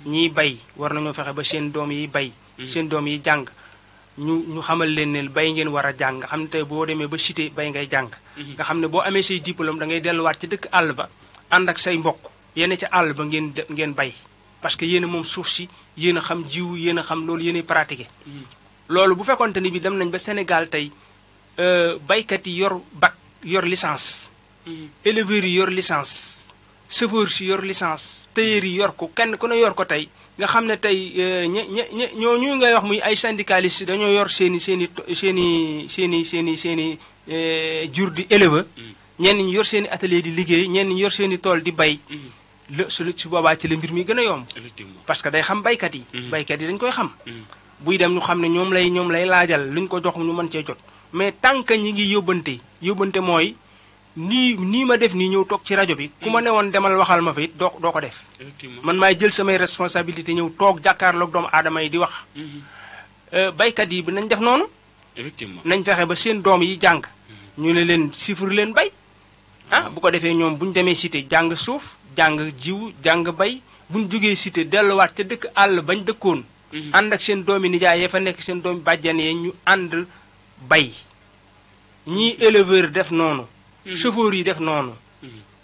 ñiy bay war nañoo fexe ba seen doom yi bay seen doom yi jàng ñu xamal leen ne bay ngeen war a jàng nga xam ne tey boo demee ba cité bay ngay jàng nga xam ne boo amee say diplôme da ngay delluwaat ci dëkk àll ba ànd ak say mbokk yéen ca àll ba ngeen bay parce que yéen a moom suuf si yéen a xam jiw yéen a xam loolu yéen a pratiqué loolu bu fekkonte ni bi dem nañ ba Sénégal tey baykat yi yor bac yor licence éleveurs yi yor licence chauffeurs si yor licence tailleurs yi yor ko kenn ku ne yor ko tey nga xam ne tey ñooñu ngay wax muy ay syndicalistes dañoo yor seeni jur di éleveur ñenn ñi yor seeni atelier di liggéey ñenn ñi yor seeni tool di bay su boobaa ci la mbir mi gën a yomb parce que day xam baykat yi baykat yi dañ koy xam buy dem ñu xam ne ñoom lay laajal luñ ko jox ñu mën cee jot mais tant que ñi ngi yóbbante mooy nii ma def nii ñëw toog ci rajo bi ku ma ne woon demal waxal ma fa it doo ko def man maay jël samay responsabilité ñëw toog jàkkaarloog doomu aadama yi di wax baykat yi bi nañ def noonu nañ fexe ba seen doom yi jàng ñu ne leen chiffre leen bay bu ko defee ñoom bu ñu demee cité jàng suuf jàng jiw jàng bay bu ñu jógee cité delluwaat ca dëkk àll bañ dëkkoon ànd ak seen doomi nijaay ya fa nekk seen doomi bàjjan yee ñu ànd bay ñii éleveur def noonu chauffeur yi def noonu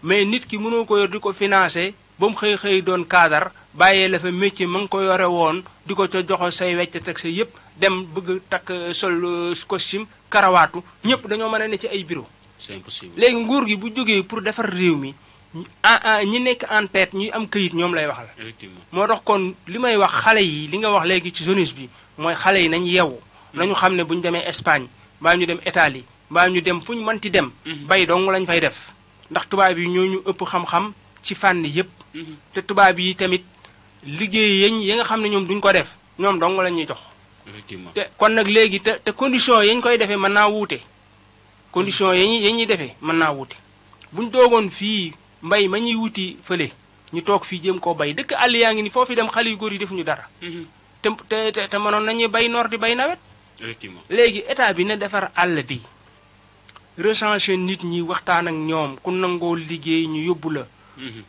mais nit ki mënoo ko yor di ko financé ba mu xëy doon cadre bàyyee la fa métier ma nga ko yore woon di ko ca joxo say wecc teg sa yëpp dem bëgg takk sol costume karawaatu ñëpp dañoo mën a ne ci ay bureau c'est impossible léegi nguur gi bu jógee pour defar réew mi ñi nekk en tête ñuy am këyit ñoom lay waxal moo tax kon li may wax xale yi li nga wax léegi ci jeunesse bi mooy xale yi nañ yeewu nañu xam ne bu ñu demee Espagne mbaa ñu dem Italie mbaa ñu dem fu ñu mënti dem bay dong lañ fay def ndax tubaab yi ñoo ñu ëpp xam-xam ci fànn yépp te tubaab yi tamit liggéey yi nga xam ne ñoom duñ ko def ñoom dong la ñuy jox te kon nag léegi te condition yañ koy defee mën naa wuute condition ya ñuy defee mën naa wuute buñ toogoon fii mbay ma ñuy wuti fële ñu toog fii jéem koo bay dëkk àll yaa ngi ni foofu dem xale yu góor yi defuñu dara te mënoon nañu bay noor di bay nawet léegi état bi ne defar àll bi recenser nit ñi waxtaan ak ñoom ku nangoo liggéey ñu yóbbu la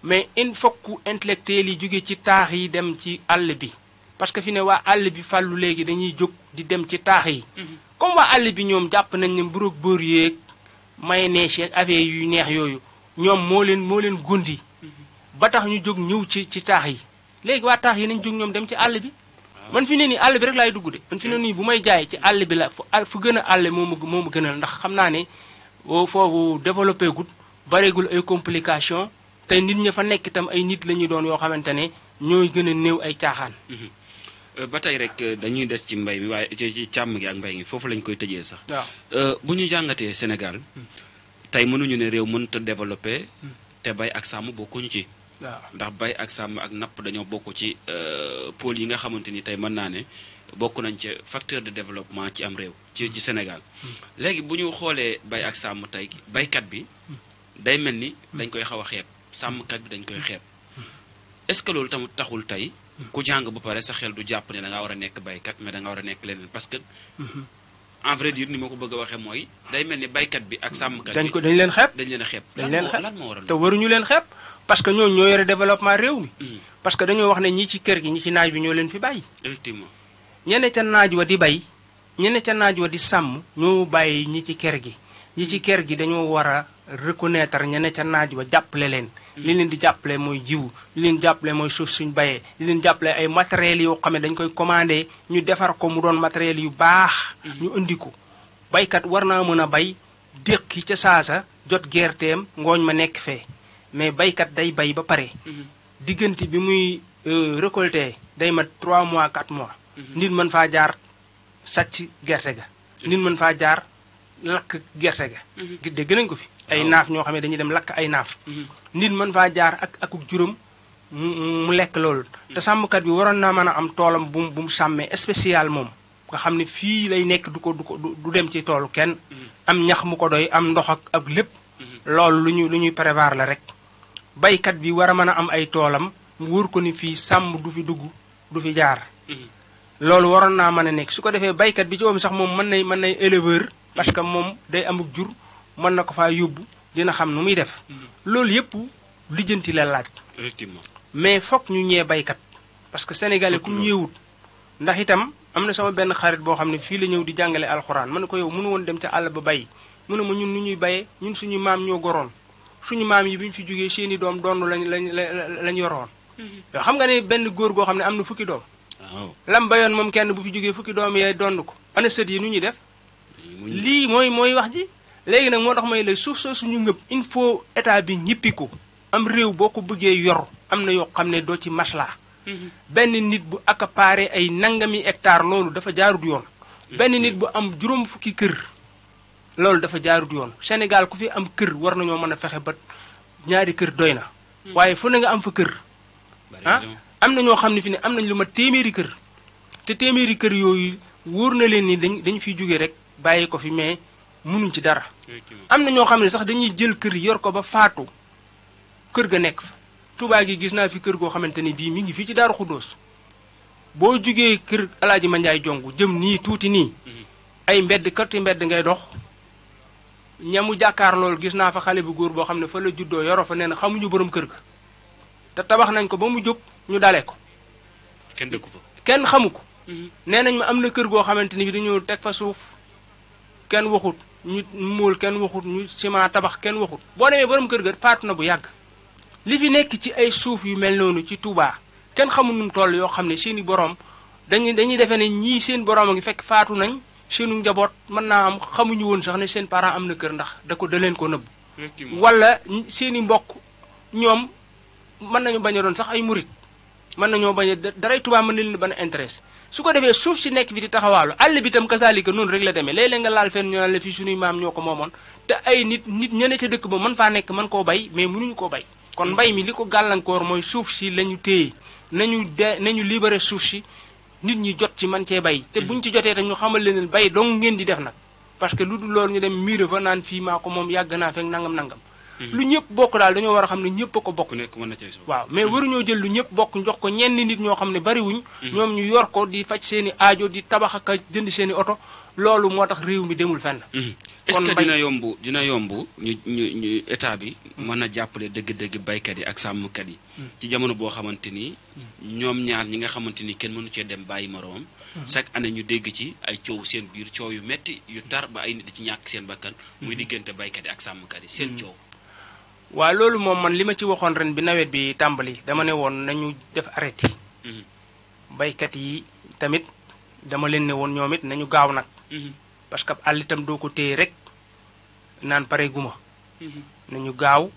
mais il faut que intellectuel yi jóge ci taax yi dem ci àll bi parce que fi ne waa àll bi fàllu léegi dañuy jóg di dem ci taax yi comme waa àll bi ñoom jàpp nañ ne mburoog bër yeeg mayonnaise yeeg affaire yu neex yooyu ñoom moo leen gundi ba tax ñu jóg ñëw ci taax yi léegi waa taax yi nañ jóg ñoom dem ci àll bi man fi ne nii àll bi rek laay dugg de man fi ne nii bu may jaay ci àll bi la fu gën a àll moo ma gënal ndax xam naa ne foofu développé gut bareegul ay complication tey nit ña fa nekk itam ay nit la ñuy doon yoo xamante ne ñooy gën a néew ay caaxaan ba tey rek dañuy des ci mbay mi waaye ci càmm gi ak mbay mi foofu lañ koy tëjee sax waaw bu ñu jàngatee Sénégal tey mënuñu ne réew mënut a développé te bay ak sàmm bokkuñu ci waaw ndax bay ak sàmm ak napp dañoo bokk ci pôle yi nga xamante ni tey mën naa ne bokk nañ ci facteur de développement ci am réew ci Sénégal léegi bu ñu xoolee bay ak sàmm tey baykat bi day mel ni dañ koy xaw a xeeb sàmmkat bi dañ koy xeeb est-ce que loolu tamit taxul tey ku jàng ba pare sa xel du jàpp ne da ngaa war a nekk baykat mais da nga war a nekk leneen parce que en vrai dire ni ma ko bëgg a waxee mooy day mel ni baykat bi ak sàmmkat bi dañ leen xeeb dañ leen a xeeb lan moo waral te waruñu leen xeeb parce que ñoo yore développement réew mi parce que dañoo wax ne ñi ci kër gi ñi ci naaj bi ñoo leen fi bàyyi effectivement ñene ca naaj wa di bay ñene ca naaj wa di sàmm ñoo bàyyi ñi ci kër gi ñi ci kër gi dañoo war a reconnaître ñene ca naaj wa jàppale leen li leen di jàppale mooy jiw li leen jàppale mooy suuf suñ bayee li leen jàppale ay matériels yoo xam ne dañ koy commandé ñu defar ko mu doon matériels yu baax ñu indi ko baykat war naa mën a bay déqi ca saasa jot gerteem ngooñ ma nekk fee mais baykat day bay ba pare diggante bi muy récolté day mat 3 mois 4 mois nit mën faa jaar sàcc gerte ga nit mën faa jaar lakk gerte ga dégg nañ ko fi ay naaf ñoo xam ne dañuy dem lakk ay naaf nit mën faa jaar akuk juróom mu lekk loolu te sàmmkat bi waroon naa mën a am toolam bu mu sàmmee spécial moom nga xam ne fii lay nekk du dem ci toolu kenn am ñax mu ko doy am ndox ak lépp loolu lu ñuy prévoir la rek baykat bi war a mën a am ay toolam mu wóor ko ni fii sàmm du fi dugg du fi jaar loolu waroon naa mën a nekk su ko defee baykat bi ci moom sax moom mën nay éleveur parce que moom day amuk jur mën na ko faa yóbbu dina xam nu muy def loolu yëpp lijjanti la laaj effectivement mais foog ñu ñee baykat parce que sénégalais ku ñeewut ndax itam am na sama benn xarit boo xam ne fii la ñëw di jàngale alxuraan mën na ko yow mënu woon dem ca àll ba bay mu ne ma ñun nu ñuy bayee ñun suñu maam ñoo goroon suñu maam yi bi ñu fi jógee seeni doom doon lañ yoroon yow xam nga ne benn góor goo xam ne am na fukki doom lam bayoon moom kenn bu fi jógee fukki doom yee dond ko ana sët yi nu ñuy def lii mooy wax ji léegi nag moo tax may la suuf soo suñu ngëb il faut état bi ñippi ko am réew boo ko bëggee yor am na yoo xam ne doo ci maslaa benn nit bu accaparé ay nangami hectare loolu dafa jaarut yoon benn nit bu am juróom fukki kër loolu dafa jaarut yoon Sénégal ku fi am kër war nañoo mën a fexe ba ñaari kër doy na waaye fu ne nga am fa kër ah am na ñoo xam ne fi ne am nañ lu ma téeméeri kër te téeméeri kër yooyu wóor na leen ni dañ fiy jógee rek bàyyi ko fi mais mënuñ ci dara am na ñoo xam ne sax dañuy jël kër yor ko ba faatu kër ga nekk fa Touba gi gis naa fi kër goo xamante ni bii mi ngi fii ci Daaru Xuddoos boo jugee kër Alaaji Mandiaye Jongu jëm nii tuuti nii ay mbedd kati mbedd ngay dox ñamu jàkkaar loolu gis naa fa xale bu góor boo xam ne fa la juddoo yoroo fa nee na xamuñu borom kër ga te tabax nañ ko ba mu jóg ñu dale ko kenn dëkku fa kenn xamu ko nee nañ ma am na kër goo xamante ni bi dañoo teg fa suuf kenn waxut ñu móol kenn waxut ñu ciment tabax kenn waxut boo demee borom kër ga faatu na bu yàgg li fi nekk ci ay suuf yu mel noonu ci Touba kenn xamul nu mu toll yoo xam ne seeni borom dañuy defee ne ñii seen borom a ngi fekk faatu nañ seenu njaboot mën naa am xamuñu woon sax ne seen parent am na kër ndax da leen ko nëbb wala seeni mbokk ñoom mën nañu bañ a doon sax ay murit mën nañoo bañ a daray Touba mën na leen bañ a intéressé su ko defee suuf si nekk bi di taxawaalu àll bi itam kasaalika noonu rek la demee léeg-léeg nga laal fenn ñu naan la fii suñuy maam ñoo ko moomoon te ay nit ñene ca dëkk ba mën faa nekk mën koo bay mais mënuñu koo bay kon mbay mi li ko gàllankoor mooy suuf si la ñu téye nañu libéré suuf si nit ñi jot ci man cee bay te buñ ci jotee tam ñu xamal leen bay dong ngeen di def nag parce que lu dul loolu ñu dem miire fa naan fii maa ko moom yàgg naa fekk nangam lu ñëpp bokk daal dañoo war a xam ne ñëpp a ko bokk waaw mais waruñoo jël lu ñëpp bokk jox ko ñenn nit ñoo xam ne bariwuñ ñoom ñu yor ko di faj seeni aajo di tabax ak jënd seeni oto loolu moo tax réew mi demul fenn est-ce que dina yomb ñu état bi mën a jàppale dëgg-dëgg baykat yi ak sàmmkat yi ci jamono boo xamante ni ñoom ñaar ñi nga xamante ni kenn mënu cee dem bàyyi moroomam chaque année ñu dégg ci ay coow seen biir coow yu metti yu tar ba ay nit ci ñàkk seen bakkan muy diggante baykat yi ak sàmmkat yi seen coow waaw loolu moom man li ma ci waxoon ren bi nawet bi tàmbali dama ne woon nañu def arrêté baykat yi tamit dama leen ne woon ñoom it nañu gaaw nag parce que àll itam doo ko téye rek naan pare guma nañu gaaw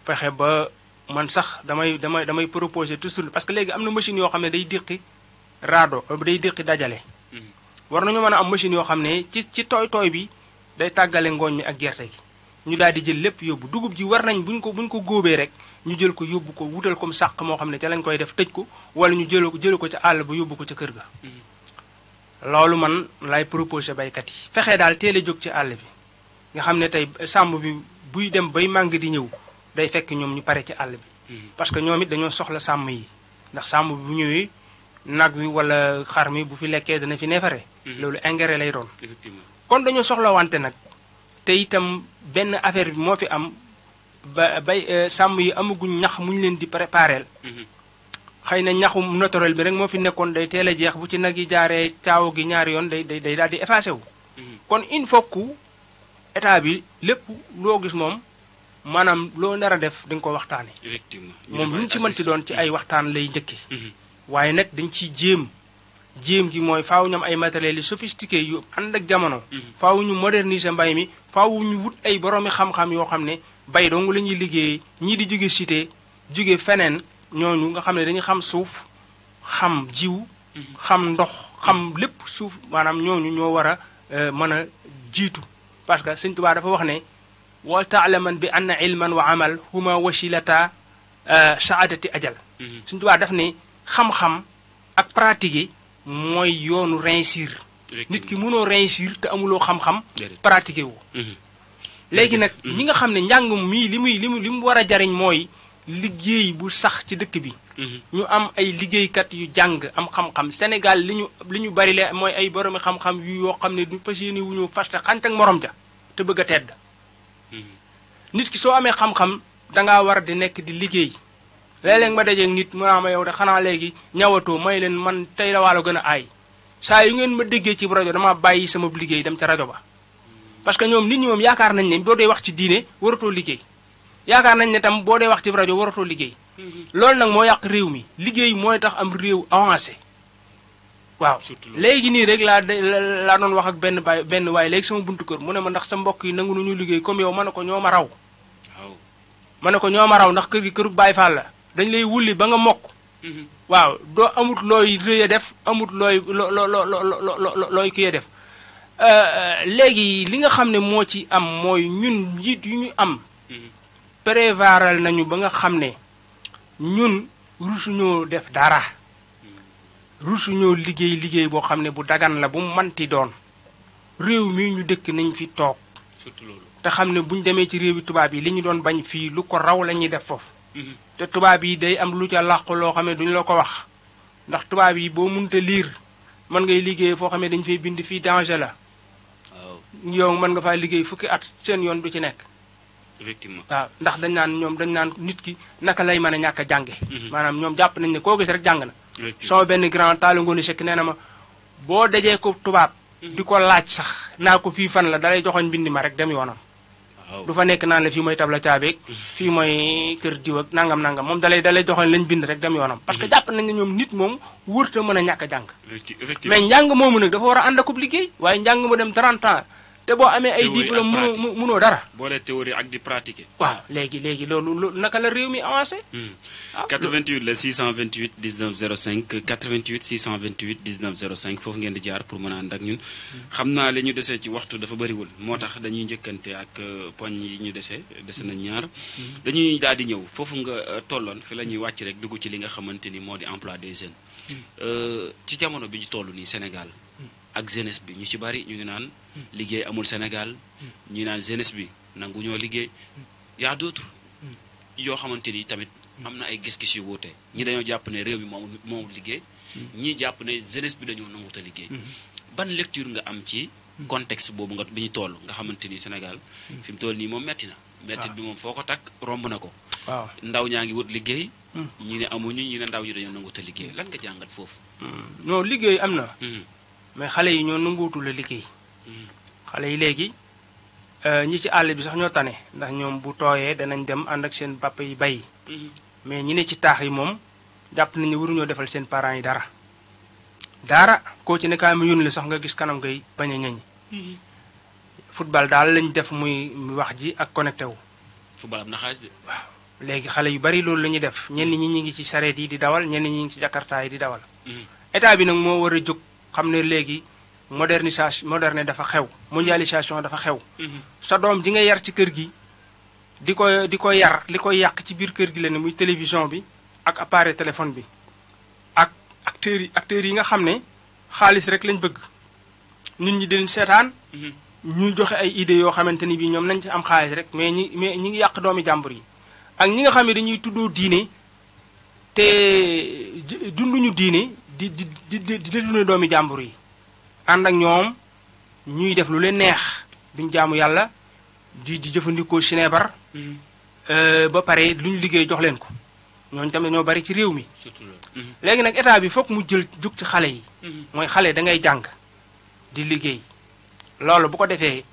fexe ba man sax damay proposer toujours parce que léegi am na machine yoo xam ne day déqi raado day déqi dajale war nañu mën a am machine yoo xam ne ci tooy bi day tàggale ngooñ mi ak gerte gi ñu daal di jël lépp yóbbu dugub ji war nañ buñ ko góobee rek ñu jël ko yóbbu ko wutal comme sàq moo xam ne ca lañ koy def tëj ko wala ñu jële ko ca àll ba yóbbu ko ca kër ga loolu man lay proposé baykat yi fexee daal teel a jóg ci àll bi nga xam ne tey sàmm bi buy dem bay màng di ñëw day fekk ñoom ñu pare ci àll bi parce que ñoom it dañoo soxla sàmm yi ndax sàmm bi bu ñëwee nag wi wala xar mi bu fi lekkee dana fi neefare loolu engrais lay doon kon dañoo soxla wante nag te itam benn affaire bi moo fi am sàmm yi amaguñ ñax muñ leen di prépareel xëy na ñaxu naturel bi rek moo fi nekkoon day teel a jeex bu ci nag yi jaaree caawa gi ñaari yoon day daal di effacé wu kon il faut que état bi lépp loo gis moom maanaam loo nar a def dañ ko waxtaane moom lu ñu ci mënti doon ci ay waxtaan lay njëkki waaye nag dañ ciy jéem gi mooy faaw ñam ay matériels yu sophistiqué yu ànd ak jamono faaw ñu moderniser mbay mi faaw ñu wut ay boroomi xam-xam yoo xam ne bay dong la ñuy liggéeyee ñii di jóge cité jóge feneen ñooñu nga xam ne dañuy xam suuf xam jiw xam ndox xam lépp suuf maanaam ñooñu ñoo war a mën a jiitu parce que Sëñ Tuubaa dafa wax ne wal taalaman bi anna ilman wa amal huma wasilata saadati ajal Sëñ Tuubaa daf ne xam-xam ak pratiquer mooy yoonu réussir nit ki mënoo réussir te amuloo xam-xam pratiquer wu léegi nag ñi nga xam ne njàng mii li mu war a jariñ mooy liggéey bu sax ci dëkk bi. ñu am ay liggéeykat yu jàng am xam-xam Sénégal li ñu bari le mooy ay boromi xam-xam yu yoo xam ne du fas yéene wu ñu faste xant ak morom ja te bëgg a tedd. nit ki soo amee xam-xam dangaa war di nekk di liggéey léeg-léeg ma dajeeg nit mu naa ma yow de xanaa léegi ñawatoo may leen man tey la waalo gën a aay saa yu ngeen ma déggee ci rajo dama bàyyi sama liggéey dem ca rajo ba. parce que ñoom nit ñi moom yaakaar nañ ne boo dee wax ci diine waratoo liggéey yaakaar nañ ne tam boo dee wax ci rajo waratoo liggéey. loolu nag moo yàq réew mi liggéey mooy tax am réew avancé waaw. léegi nii rek laa doon wax ak benn waay léegi sama buntu kër mu ne ma ndax sa mbokk yi nangu nañu liggéey comme yow ma ne ko ñoo ma raw. ma ne ko ñoo ma raw ndax kër gi kërug Baay Faal la dañ lay wulli ba nga mokk. waaw doo amut looy rëy a def amut looy kii def léegi li nga xam ne moo ci am mooy ñun njiit yu ñu am. prévaral nañu ba nga xam ne. ñun rusuñoo def dara rusuñoo liggéey boo xam ne bu dagan la bu manti doon réew mi ñu dëkk nañ fi toog surtout loolu te xam ne buñ demee ci réewi tubaab yi li ñu doon bañ fii lu ko raw la ñuy def foofu te tubaab yi day am lu ca làqu loo xam ne duñu la ko wax ndax tubaab yi boo mënta liir mën ngay liggéey foo xam ne dañu fay bind fii danger la yow mën nga faa liggéey fukki at seen yoon du ci nekk effectivement waaw ndax dañ naan nit ki naka lay mën a ñàkk a jànge maanaam ñoom jàpp nañ ne koo gis rek jàng na sama benn grand Talla Ngoone Seck nee na ma boo dajee ko tubaab di ko laaj sax naa ko fii fan la dalay joxoñ mbind ma rek dem yoonam du fa nekk naan la fii mooy tabla caabeeg fii mooy kër diw ak nangam moom dalay joxoñ lañ bind rek dem yoonam parce que jàpp nañ ne ñoom nit moom wërta mën a ñàkk a jàng mais njàng moomu nag dafa war a ànd akub liggéey waaye njàng mu dem 30 ans te boo amee ay diplôme mënoo dara. boole théorie ak di pratiquer. waaw léegi loolu naka la réew mi avancé. 88 la 628 19 05 88 628 19 05 foofu ngeen di jaar pour mën a ànd ak ñun. xam naa li ñu desee ci waxtu dafa bëriwul moo tax dañuy njëkkante ak poñ yi ñu dese nañ ñaar. dañuy daal di ñëw foofu nga tolloon fi la ñuy wàcc rek dugg ci li nga xamante ni moo di emploi des jeunes. ci jamono bi ñu toll nii Sénégal. ak jeunesse bi ñu ci bari ñu ngi naan liggéey amul Sénégal ñu naan jeunesse bi nangu ñoo liggéey y'a d'autres yoo xamante ni tamit am na ay gis-gis yu wuute ñi dañoo jàpp ne réew mi moom liggéey ñii jàpp ne jeunesse bi dañoo nanguta liggéey ban lecture nga am ci contexte boobu nga bi ñu toll nga xamante ni Sénégal fi mu toll nii moom metti na mettit bi moom foo ko takk romb na ko waaw ndaw ñaa ngi wut liggéey ñi ne amuñu ñi ne ndaw ñi dañoo nanguta liggéey lan nga jàngat foofu non liggéey am na mais xale yi ñoo nanguutu la liggéey xale yi léegi ñi ci àll bi sax ñoo tane ndax ñoom bu tooyee danañ dem ànd ak seen papa yi bay mais ñi ne ci taax yi moom jàpp nañu waruñoo defal seen parents yi dara koo ci ne kaa mi yónni la sax nga gis kanam ngay bañ a ñañ football daal lañ def muy wax ji ak connecté wu football am na xaalis de waaw léegi xale yu bari loolu la ñuy def ñenn ñi ngi ci sareet yi di dawal ñenn ñi ngi ci jakarta yi di dawal état bi nag moo war a jóg xam ne léegi moderne dafa xew mondialisation dafa xew sa doom ji nga yar ci kër gi di ko yar li koy yàq ci biir kër gi la ne muy télévision bi ak appareil téléphone bi ak acteurs yi nga xam ne xaalis rek lañ bëgg nit ñi di seetaan ñuy joxe ay idées yoo xamante ni bii ñoom nañ ci am xaalis rek mais ñi ngi yàq doomi jàmbur yi ak ñi nga xam ne dañuy tuddoo diine te dunduñu diine di dundee doomi jàmbur yi ànd ak ñoom ñuy def lu leen neex duñ jaamu yàlla di jëfandikoo sineebar ba pare lu ñu liggéey jox leen ko ñooñu tamit ñoo bari ci réew mi léegi nag état bi foog mu jug ci xale yi mooy xale da ngay jàng di liggéey loolu bu ko defee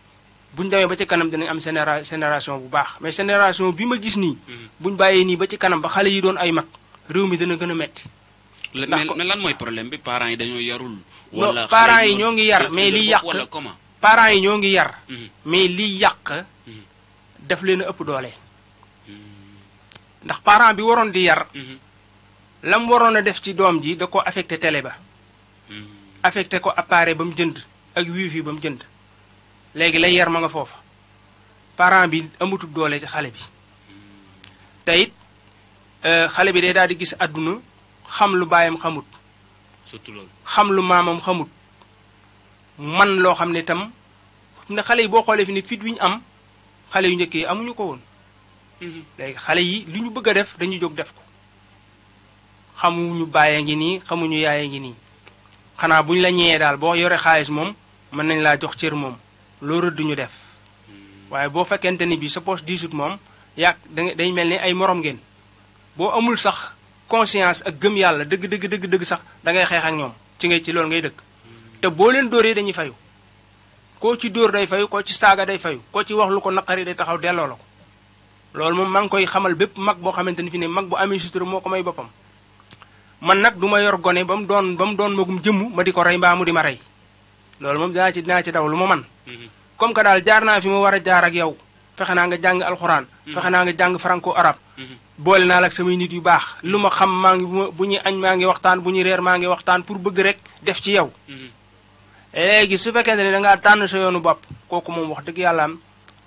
buñ demee ba ci kanam dinañ am génération bu baax mais génération bi ma gis nii buñ bàyyee nii ba ci kanam ba xale yi doon ay mag réew mi dana gën a metti mais lan mooy problème bi parents yi dañoo yarul wala parents yi ñoo ngi yar mais liy yàq parents yi ñoo ngi yar mais liy yàq daf leen a ëpp doole ndax parent bi waroon di yar lam waroon a def ci doom ji da ko affecté télé ba affecté ko appareil ba mu jënd ak wifi ba mu jënd léegi lay yar ma nga foofa parent bi amatul doole ci xale bi te it xale bi day daal di gis àdduna xam lu baayam xamut surtout loolu xam lu maamam xamut man loo xam ne itam ne xale yi boo xoolee fi ne fit wi ñu am xale yu njëkk yi amuñu ko woon léegi xale yi li ñu bëgg a def dañuy jóg def ko xamuñu bàyyee ngi nii xamuñu yaayee ngi nii xanaa buñ la ñëwee daal boo yore xaalis moom mën nañ laa jox cër moom loolu duñu def waaye boo fekkente ni bi sa poche diisut moom yàq day mel ni ay morom ngeen boo amul sax conscience ak gëm yàlla dëgg sax da ngay xeex ak ñoom ci loolu ngay dëkk te boo leen dóoree dañuy fayu koo ci dóor day fayu koo ci saaga day fayu koo ci wax lu ko naqari day taxaw delloo la ko loolu moom maa ngi koy xamal bépp mag boo xamante ni fi ne mag bu amee sutura moo ko may boppam man nag du ma yor gone ba mu doon magum jëmm ma di ko rey mbaa mu di ma rey loolu moom dinaa ci daw lu ma man comme que daal jaar naa fi ma war a jaar ak yow fexe naa nga jàng alxuraan fexe naa nga jàng franco arabe boole naa la ak samay nit yu baax lu ma xam maa ngi bu ñuy añ maa ngi waxtaan bu ñuy reer maa ngi waxtaan pour bëgg rek def ci yow léegi su fekkente ne da ngaa tànn sa yoonu bopp kooku moom wax dëgg yàlla am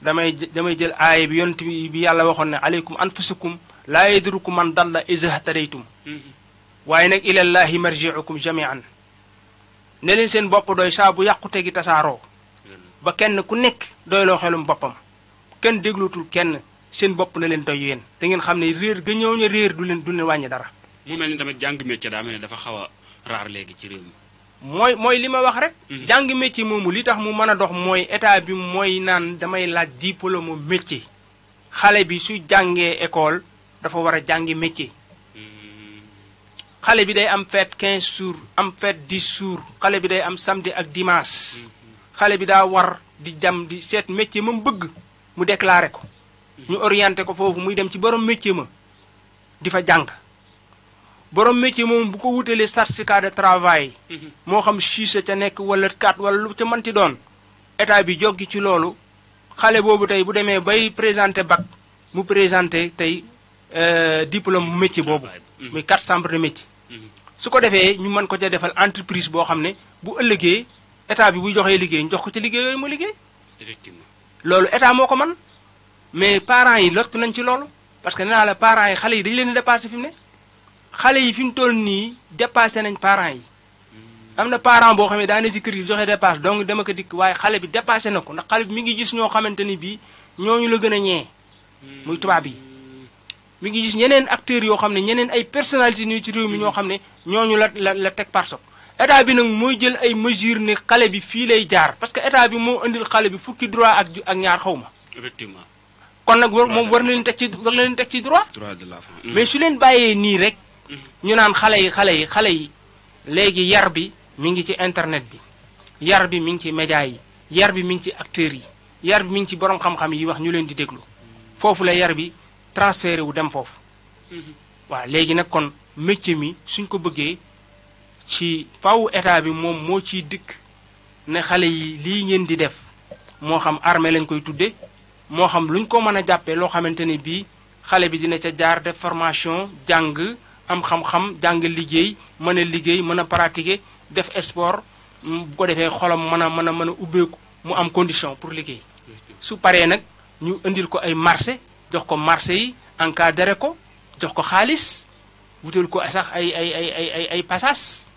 damay jël aaya bi yonent bi yàlla waxoon ne aleykum anfusakum laa yadrukum man dalla iza htadaytum waaye nag ilallahi marji'ukum jami'an ne leen seen bopp doy saa bu yàqute gi tasaaroo ba kenn ku nekk doyloo xelum boppam kenn déglootul kenn seen bopp na leen doy yéen te ngeen xam ne réer ga ñëw ña réer du leen wàññi dara. mu mel ni tamit jàng métier daa mel ne dafa xaw a raar léegi ci réew mi. mooy li ma wax rek. jàng métier moomu li tax mu mën a dox mooy état bi mooy naan damay laaj diplôme métier xale bi su jàngee école dafa war a jàngi métier. xale bi day am fête 15 jours am fête 10 jours xale bi day am samedi ak dimanche xale bi daa war di jam di seet métier ma mu bëgg mu déclaré ko ñu orienté ko foofu muy dem ci borom métier ma di fa jàng borom métier moom bu ko wutalee certificat de travail moo xam 6 ca nekk wala 4 wala lu ca mënti doon état bi joggi ci loolu xale boobu tey bu demee bay présenté bac mu présenté tey diplôme métier boobu muy 4 chambres de métier su ko defee ñu mën ko ca defal entreprise boo xam ne bu ëllëgee état bi buy joxee liggéey ñu jox ko ci liggéey yooyu mu liggéey. effectivement loolu état moo ko man mais parents yi lott nañ ci loolu parce que nee naa la parents yi xale yi dañu leen di dépassé fi mu ne xale yi fi mu toll nii dépassé nañ parents yi am na parent boo xam ne daa ne ci kër gi joxe dépasse donc dama ko dikk waaye xale bi dépassé na ko ndax xale bi mi ngi gis ñoo xamante ni bii ñooñu la gën a ñee muy tubaab yi. mi ngi gis ñeneen acteurs yoo xam ne ñeneen ay personnalité nii ci réew mi ñoo xam ne ñooñu la teg par soc état bi nag mooy jël ay mesures ne xale bi fii lay jaar parce que état bi moo indil xale bi fukki droit ak ñaar xaw ma. effectivement kon nag moom war na leen teg ci droit. droit de l'enfant. mais su leen bàyyee nii rek. ñu naan xale yi léegi yar bi mi ngi ci internet bi yar bi mi ngi ci média yi yar bi mi ngi ci acteurs yi yar bi mi ngi ci borom xam-xam yi wax ñu leen di déglu foofu la yar bi. transféré wu dem foofu waaw léegi nag kon métier mi suñ ko bëggee ci faw état bi moom moo ciy dikk ne xale yi lii ngeen di def moo xam armée lañ koy tudde moo xam luñ ko mën a jàppee loo xamante ne bii xale bi dina ca jaar def formation jàng am xam-xam jàng liggéey mën a pratiquer def sport bu ko defee xolam mën a ubbeeku mu am condition pour liggéey su paree nag ñu indil ko ay marché jox ko marché yi encadré ko jox ko xaalis wutal ko sax ay passage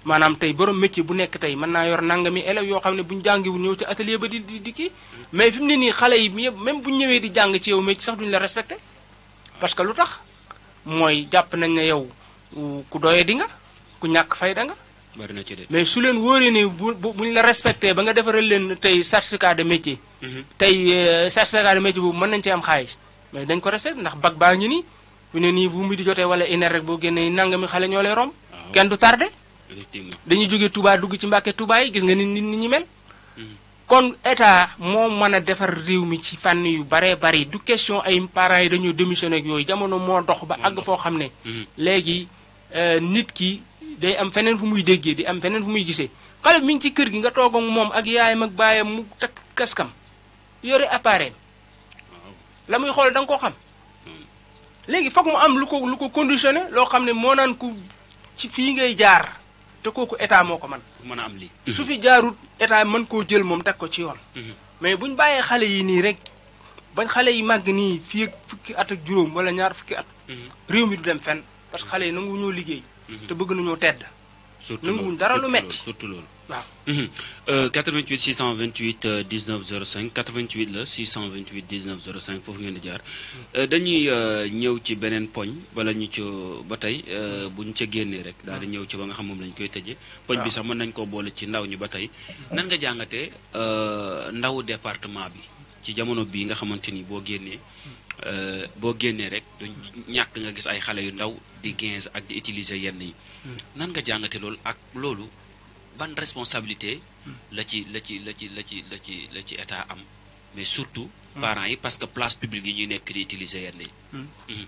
maanaam tey borom métier bu nekk tey mën naa yor nangami élèves yoo xam ne bu ñu jàngiwul ñëw ci atelier ba di kii mais fi mu ne nii xale yi même bu ñu ñëwee di jàng ci yow métier sax duñu la respecté parce que lu tax mooy jàpp nañ ne yow ku doyee di nga ku ñàkk fayda nga. bari na ci de. mais su leen wóoree ne buñ la respecté ba nga defaral leen tey certificat de métier. tey certificat de métier boobu mën nañ ci am xaalis. mais dañ ko respecté ndax bac baa ngi nii bu ne nii bu mu di jotee wala iner rek boo génnee nangami xale ñoo lay romb. kenn du tardé. dañuy jógee Touba dugg ci Mbàkke Touba yi gis nga nit ñi mel. kon état moo mën a defar réew mi ci fànn yu baree bari du question ay parents yi dañoo démissionné ak yooyu jamono moo dox ba àgg foo xam ne. léegi nit ki day am feneen fu muy déggee di am feneen fu muy gisee xale mi ngi ci kër gi nga toog ak moom ak yaayam ak baayam mu takk kaskam yore appareil. la muy xool da nga koo xam léegi foog mu am lu ko conditionné loo xam ne moo naan ku ci fii ngay jaar te kooku état moo ko man mën a am lii. su fi jaarut état mën koo jël moom teg ko ci yoon. mais bu ñu bàyyee xale yi nii rek bañ xale yi màgg nii fii ak fukki at ak juróom wala ñaar fukki at. réew mi du dem fenn parce que xale yi nangu ñoo liggéey. te bëgg nañoo tedd nanguwuñ dara lu metti surtout loolu. waaw. 88 628 19 05 88 la 628 19 05 foofu ngeen di jaar. dañuy ñëw ci beneen poñ bala ñu ci ba tey buñ ca génnee rek daal di ñëw ci ba nga xam moom lañ koy tëjee. poñ bi sax mën nañ koo boole ci ndaw ñi ba tey. nan nga jàngatee ndawu département bi ci jamono bii nga xamante ni boo génnee rek du ñàkk nga gis ay xale yu ndaw di 15 ak di utiliser yenn yi. nan nga jàngate loolu ak loolu ban responsabilité la ci état am mais surtout parents yi parce que place publique yi ñuy nekk di utiliser yenn yi.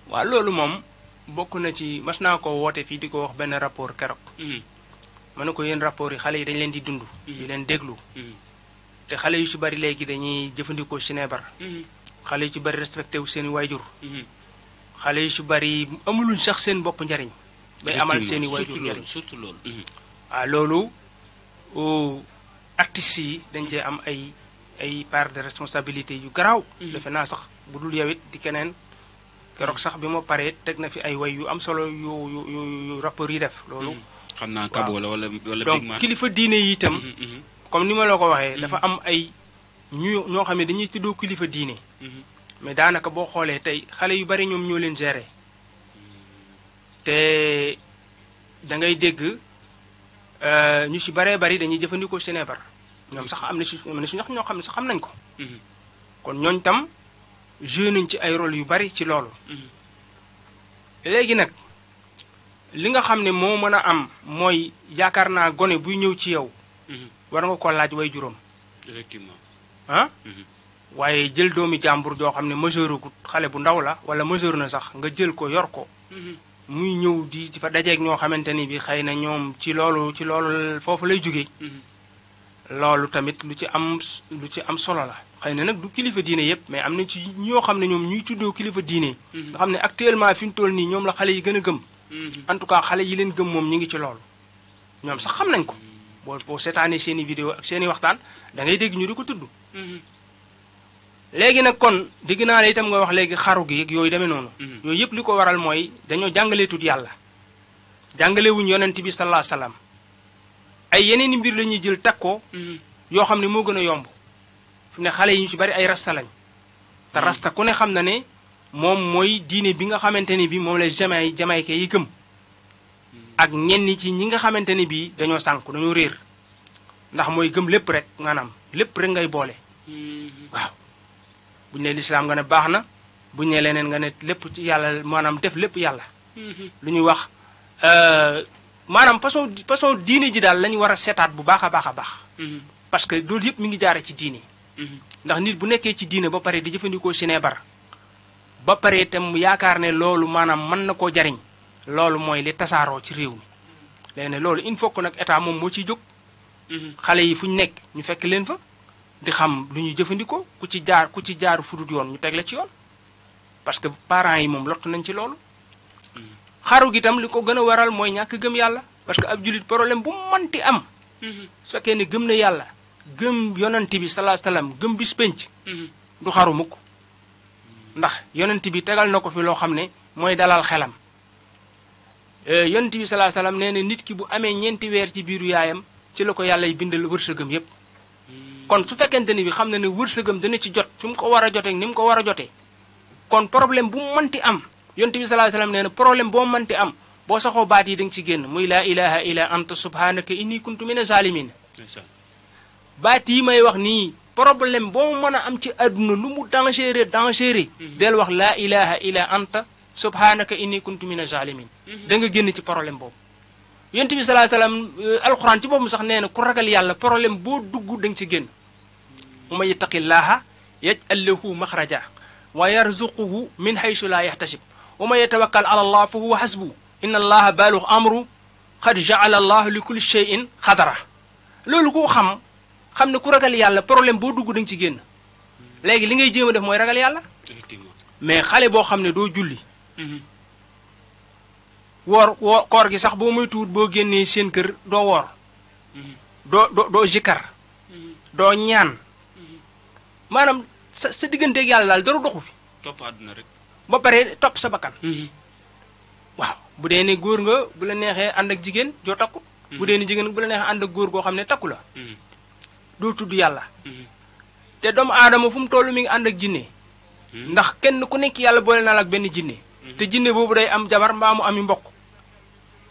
waaw loolu moom bokk na ci mas naa ko woote fii di ko wax benn rapport keroog. ma ne ko yéen rapport yi xale yi dañ leen di dund. di leen déglu. te xale yu ci bari léegi dañuy jëfandikoo sinébar. xale yu ci bari respecté wu seen i waajur. xale yu ci bari amuluñ sax seen bopp njariñ. bay amal seen i waajur njariñ surtout loolu. waaw loolu artistes yi dañ cee am ay part de responsabilité yu garaaw. defe naa sax bu dul yow it di keneen keroog sax bi ma paree teg na fi ay way yu am solo yu rapport yi def loolu. xam naa kab wala donc kilifa diine yi itam. comme ni ma la ko waxee. dafa am ay ñoo xam ne dañuy tuddoo kilifa diine. mais daanaka boo xoolee tey xale yu bari ñoom ñoo leen gérer. te da ngay dégg ñu ci baree bari dañuy jëfandikoo sinébar ñoom sax am na si ñoo xam ne sax xam nañ ko. kon ñooñ tam joué nañ ci ay rôle yu bari ci loolu. léegi nag li nga xam ne moo mën a am mooy yaakaar naa gone buy ñëw ci yow. war nga ko laaj way juróom. effectivement. waaye jël doomi jàmbur joo xam ne majeur gu xale bu ndaw la wala majeur na sax nga jël ko yor ko. muy ñëw di fa dajeeg ñoo xamante ni bi xëy na ñoom ci loolu foofu lay jóge. loolu tamit lu ci am solo la. xëy na nag du kilifa diine yépp mais am na ci ñoo xam ne ñoom ñuy tuddoo kilifa diine. nga xam ne actuellement fi mu toll nii ñoom la xale yi gën a gëm. en tout cas xale yi leen gëm moom ñu ngi ci loolu. ñoom sax xam nañ ko. boo seetaanee seen i vidéo ak seen i waxtaan da ngay dégg ñu di ko tudd. léegi nag kon dégg naa la itam nga wax léegi xaru gi ak yooyu demee noonu. yooyu yëpp li ko waral mooy dañoo jàngalee tut yàlla. jàngalewuñ yonent bi sallallahu alayhi wasallam ay yeneen i mbir la ñuy jël teg ko. yoo xam ne moo gën a yomb. fi ne xale yi ñu ci bari ay rasta lañ. te rasta ku ne xam na ne moom mooy diine bi nga xamante ni bi moom la jamaïque yi gëm. ak ñenn ci ñi nga xamante ni bii dañoo sànku dañoo réer ndax mooy gëm lépp rek maanaam lépp rek ngay boole. waaw buñu ne lislaam nga ne baax na buñu ne leneen nga ne lépp ci yàlla maanaam def lépp yàlla. lu ñuy wax maanaam façon diine ji daal la ñu war a seetaat bu baax a baax a baax. parce que loolu yëpp mi ngi jaare ci diine. ndax nit bu nekkee ci diine ba pare di jëfandikoo sinébar ba pare itam mu yaakaar ne loolu maanaam mën na koo jariñ. loolu mooy li tasaaroo ci réew mi léegi nag loolu il faut que nag état moom moo ciy jóg. xale yi fu ñu nekk ñu fekk leen fa di xam lu ñuy jëfandikoo ku ci jaar fudut yoon ñu teg la ci yoon parce que parents yi moom lottu nañ ci loolu. xaru gi tam li ko gën a waral mooy ñàkk gëm yàlla parce que ab jullit problème bu manti am. su fekkee ne gëm na yàlla gëm yonent bi sallallahu alayhi wasallam gëm bis penc. du xaru mukk ndax yonent bi tegal na ko fi loo xam ne mooy dalal xelam. yonent bi sallallahu alayhi wasallam nee na nit ki bu amee ñeenti weer ci biiru yaayam ci la ko yàlla y bindal wërsëgam yépp kon su fekkente ni bi xam na ne wërsëgam dana ci jot fi mu ko war a jotee ni mu ko war a jotee kon problème bu mënti am yonent bi sallallahu alayhi wasallam nee na problème boo mënti am boo saxoo baat yi da nga ci génn muy laa ilaha illa anta subhanaka inni kuntu mina zalimin baat yi may wax nii problème boo mën a am ci àdduna lu mu dangereux del wax laa ilaha illa anta subhanaka inni kuntu mina zalimin da nga génn ci problème boobu yonent bi sallallahu alayhi wasallam alquran ci boobu sax nee na ku ragal yàlla problème boo dugg da nga ci génn wa man yattaqillaha yaj'al lahu makhraja wa yarzuquhu min haythu la yahtasib wa man yatawakkal ala allah fa huwa hasbuhu inna allaha baligh amru qad ja'ala allah li kulli shay'in qadara loolu ko xam ne ku ragal yàlla problème boo dugg da nga ci génn léegi li ngay jéem a def mooy ragal yàlla mais xale boo xam ne doo julli woor koor gi sax boo muy tuut boo génnee seen kër doo woor doo jikkar doo ñaan maanaam sa digganteeg yàlla daal dara doxu fi topp àdduna rek ba pare topp sa bakkan waaw bu dee ne góor nga bu la neexee ànd ak jigéen joo takku bu dee ne jigéen bu la neexee ànd ak góor goo xam ne takku la doo tudd yàlla te doomu aadama fu mu toll mi ngi ànd ak jinne ndax kenn ku nekk yàlla boole na la ak benn jinne te jinne boobu day am jabar mbaa mu ami mbokk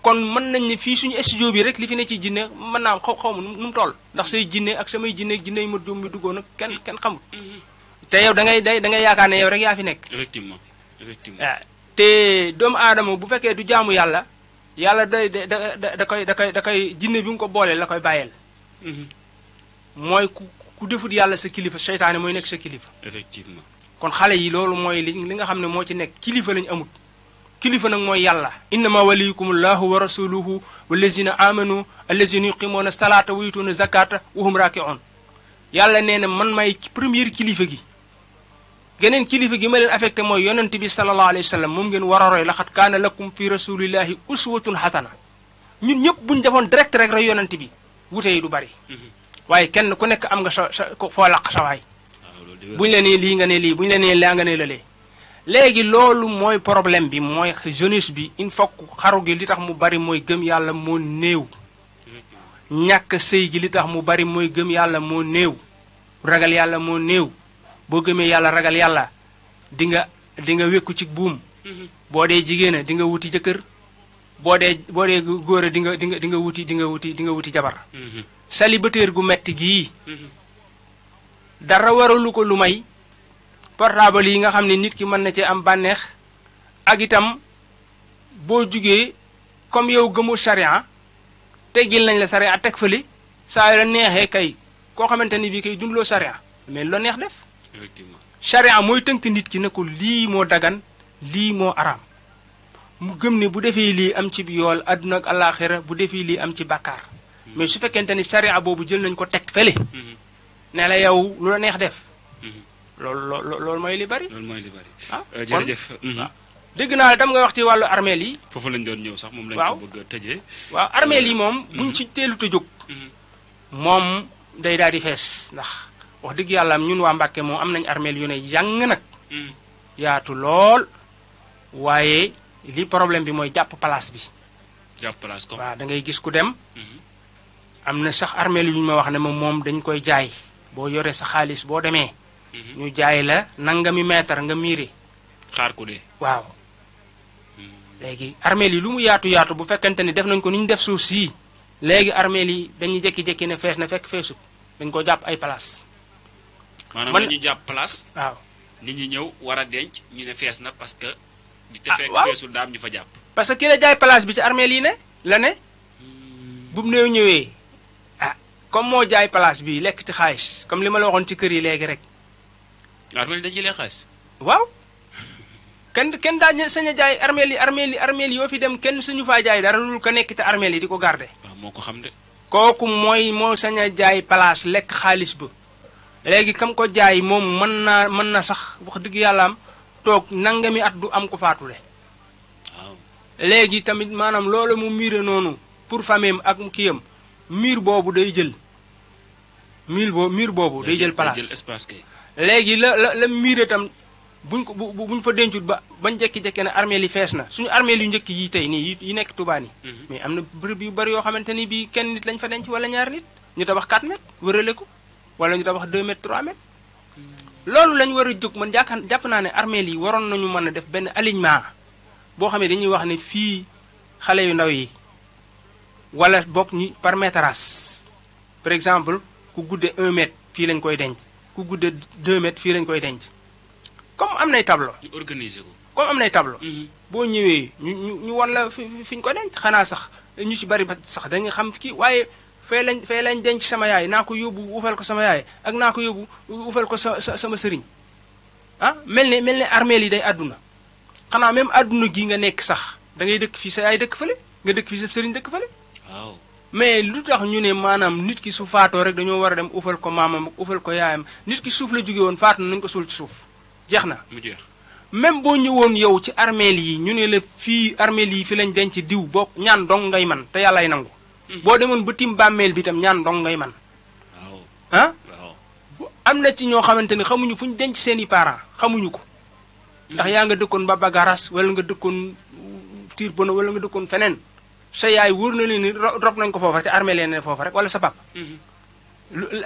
kon mën nañ ne fii suñu studio bi rek li fi ne ci jinne mën naa am xaw ma nu mu toll ndax say jinne ak samay jinne yi ma doom mi duggoon ak kenn xamul te yow da ngay yaakaar ne yow rek yaa fi nekk effectivement te doomu aadama bu fekkee du jaamu yàlla yàlla da koy jinne bi nga ko booleel la koy bàyyeel mooy ku defut yàlla sa kilifa seytaane mooy nekk sa kilifa effectivement kon xale yi loolu mooy li nga xam ne moo ci nekk kilifa lañu amut kilifa nag mooy yàlla innama waliyukumullahu wa rasuluhu wallazina amanu allazina yuqimuna salata wa yutuna zakata wa hum raki'un yàlla nee na man may première kilifa gi geneen kilifa gi ma leen affecté mooy yonent bi sallallahu alayhi wa sallam moom ngeen war a roy laxat kaana lakum fi rasulillahi uswatun hasana ñun ñëpp buñ defoon direct rek roy yonent bi wute yi du bari waaye kenn ku nekk am nga sa foo laq sa waay buñu la nee lii nga ne lii buñu la nee laa nga ne la lee léegi loolu mooy problème bi mooy jeunesse bi il faut xaru gi li tax mu bari mooy gëm yàlla moo néew ñàkk sëy gi li tax mu bari mooy gëm yàlla moo néew ragal yàlla moo néew boo gëmee yàlla ragal yàlla di nga wékku ci buum boo dee jigéen a di nga wuti jëkkër boo dee góor a di nga wuti jabar célibataire gu metti gii dara waralu ko lu may portable yi nga xam ne nit ki mën na ci am bànneex ak itam boo jugee comme yow gëmu charia teggil nañ la charia teg fële saa yu la neexee kay koo xamante ni bii kay dundloo charia mais loo neex def effectivement charia mooy tënk nit ki ne ko lii moo dagan lii moo araam mu gëm ne bu defee lii am ci yool àdduna ak àllaaxira bu defee lii am ci bàkkaar mais su fekkente ni charia boobu jël nañ ko teg fële ne la yow lu la neex def loolu mooy li bari. loolu mooy li bari. jërëjëf. dégg naa tam nga wax ci wàllu armeel yi. foofu lañ doon ñëw sax moom lañ ko bëgg a tëjee. waaw armeel yi moom buñ ci teelut a jóg. moom day daal di fees ndax wax dëgg yàlla ñun waa Mbàkke moom am nañ armeel yu ne yàng nag. yaatu lool waaye li problème bi mooy jàpp place bi. jàpp place comme waaw da ngay gis ku dem. am na sax armeel yu ñu ma wax ne moom dañ koy jaay boo yoree sa xaalis boo demee. ñu jaay la nangami mètre nga miire. xaar ko de. waaw léegi armeel yi lu mu yaatu bu fekkente ni def nañ ko ni ñu def suuf sii léegi armeel yi dañuy jékki-jékki ne fees na fekk feesut dañ ko jàpp ay place. maanaam dañuy jàpp place. waaw nit ñi ñëw war a denc ñu ne fees na parce que. di te fekk feesul daam ñu fa jàpp. parce que ki la jaay place bi ci armeel yi ne la ne. bu mu néew ñëwee comme moo jaay place bi lekk ci xaalis comme li ma la waxoon ci kër yi léegi rek. armeel yi dañuy lekk xaalis. waaw kenn daa sañ a jaay armeel yi yoo fi dem kenn suñu faa jaay dara lu ko nekk ci armeel yi di ko garder. waaw moo ko xam de. kooku moo sañ a jaay place lekk xaalis ba léegi kam ko jaay moom mën na sax wax dëgg yàlla am toog nangami at du am ko faatule. waaw léegi tamit maanaam loolu mu miire noonu pour famille ak kiyam mur boobu day jël. mur boobu day jël place day jël espace kay. léegi la mur itam buñ fa dencut bañ jekki-jekki ne armeel yi fees na suñu armeel yu njëkk yi tey nii yi nekk Touba nii mais am na bërëb yu bari yoo xamante ni bii kenn nit lañ fa denc wala ñaar nit ñu tabax 4 mètres wërale ko wala ñu tabax 2 mètres 3 mètres loolu lañ war a jóg man jàpp naa ne armeel yi waroon nañu mën a def benn alignement boo xam ne dañuy wax ne fii xale yu ndaw yi wala bokk ñi par métrage par exemple ku gudde 1 mètre fii lañ koy denc ku gudde 2 mètres fii lañ koy denc comme am nay tableau. ñu organiser ko. comme am nay tableau. boo ñëwee ñu wan la fi ñu ko denc xanaa sax ñu ci bari ba sax dañuy xam kii waaye fee lañ denc sama yaay naa ko yóbbu ufal ko sama yaay ak naa ko yóbbu ufal ko sama sëriñ mel ne armeel yi day àdduna xanaa même àdduna gi nga nekk sax da ngay dëkk fii sa yaay dëkk fële nga dëkk fii sa sëriñ dëkk fële. waaw mais lu tax ñu ne maanaam nit ki su faatoo rek dañoo war a dem ufal ko maamam ak ufal ko yaayam nit ki suuf la jóge woon faatu nañu ko suul ci suuf jeex na. mu jeex même boo ñëwoon yow ci armeel yi ñu ne la fii armeel yi fi lañ denc diw boo ñaan dong ngay man te yàllaay nangu. boo demoon ba tim bàmmeel bi itam ñaan dong ngay man waaw am na ci ñoo xamante ni xamuñu fu ñu denc seeni parents xamuñu ko. ndax yaa nga dëkkoon Baba Garas wala nga dëkkoon tiir bona wala nga dëkkoon feneen sa yaay wóor na leen ni rob nañ ko foofa te armée leen ne foofa rek wala sa papa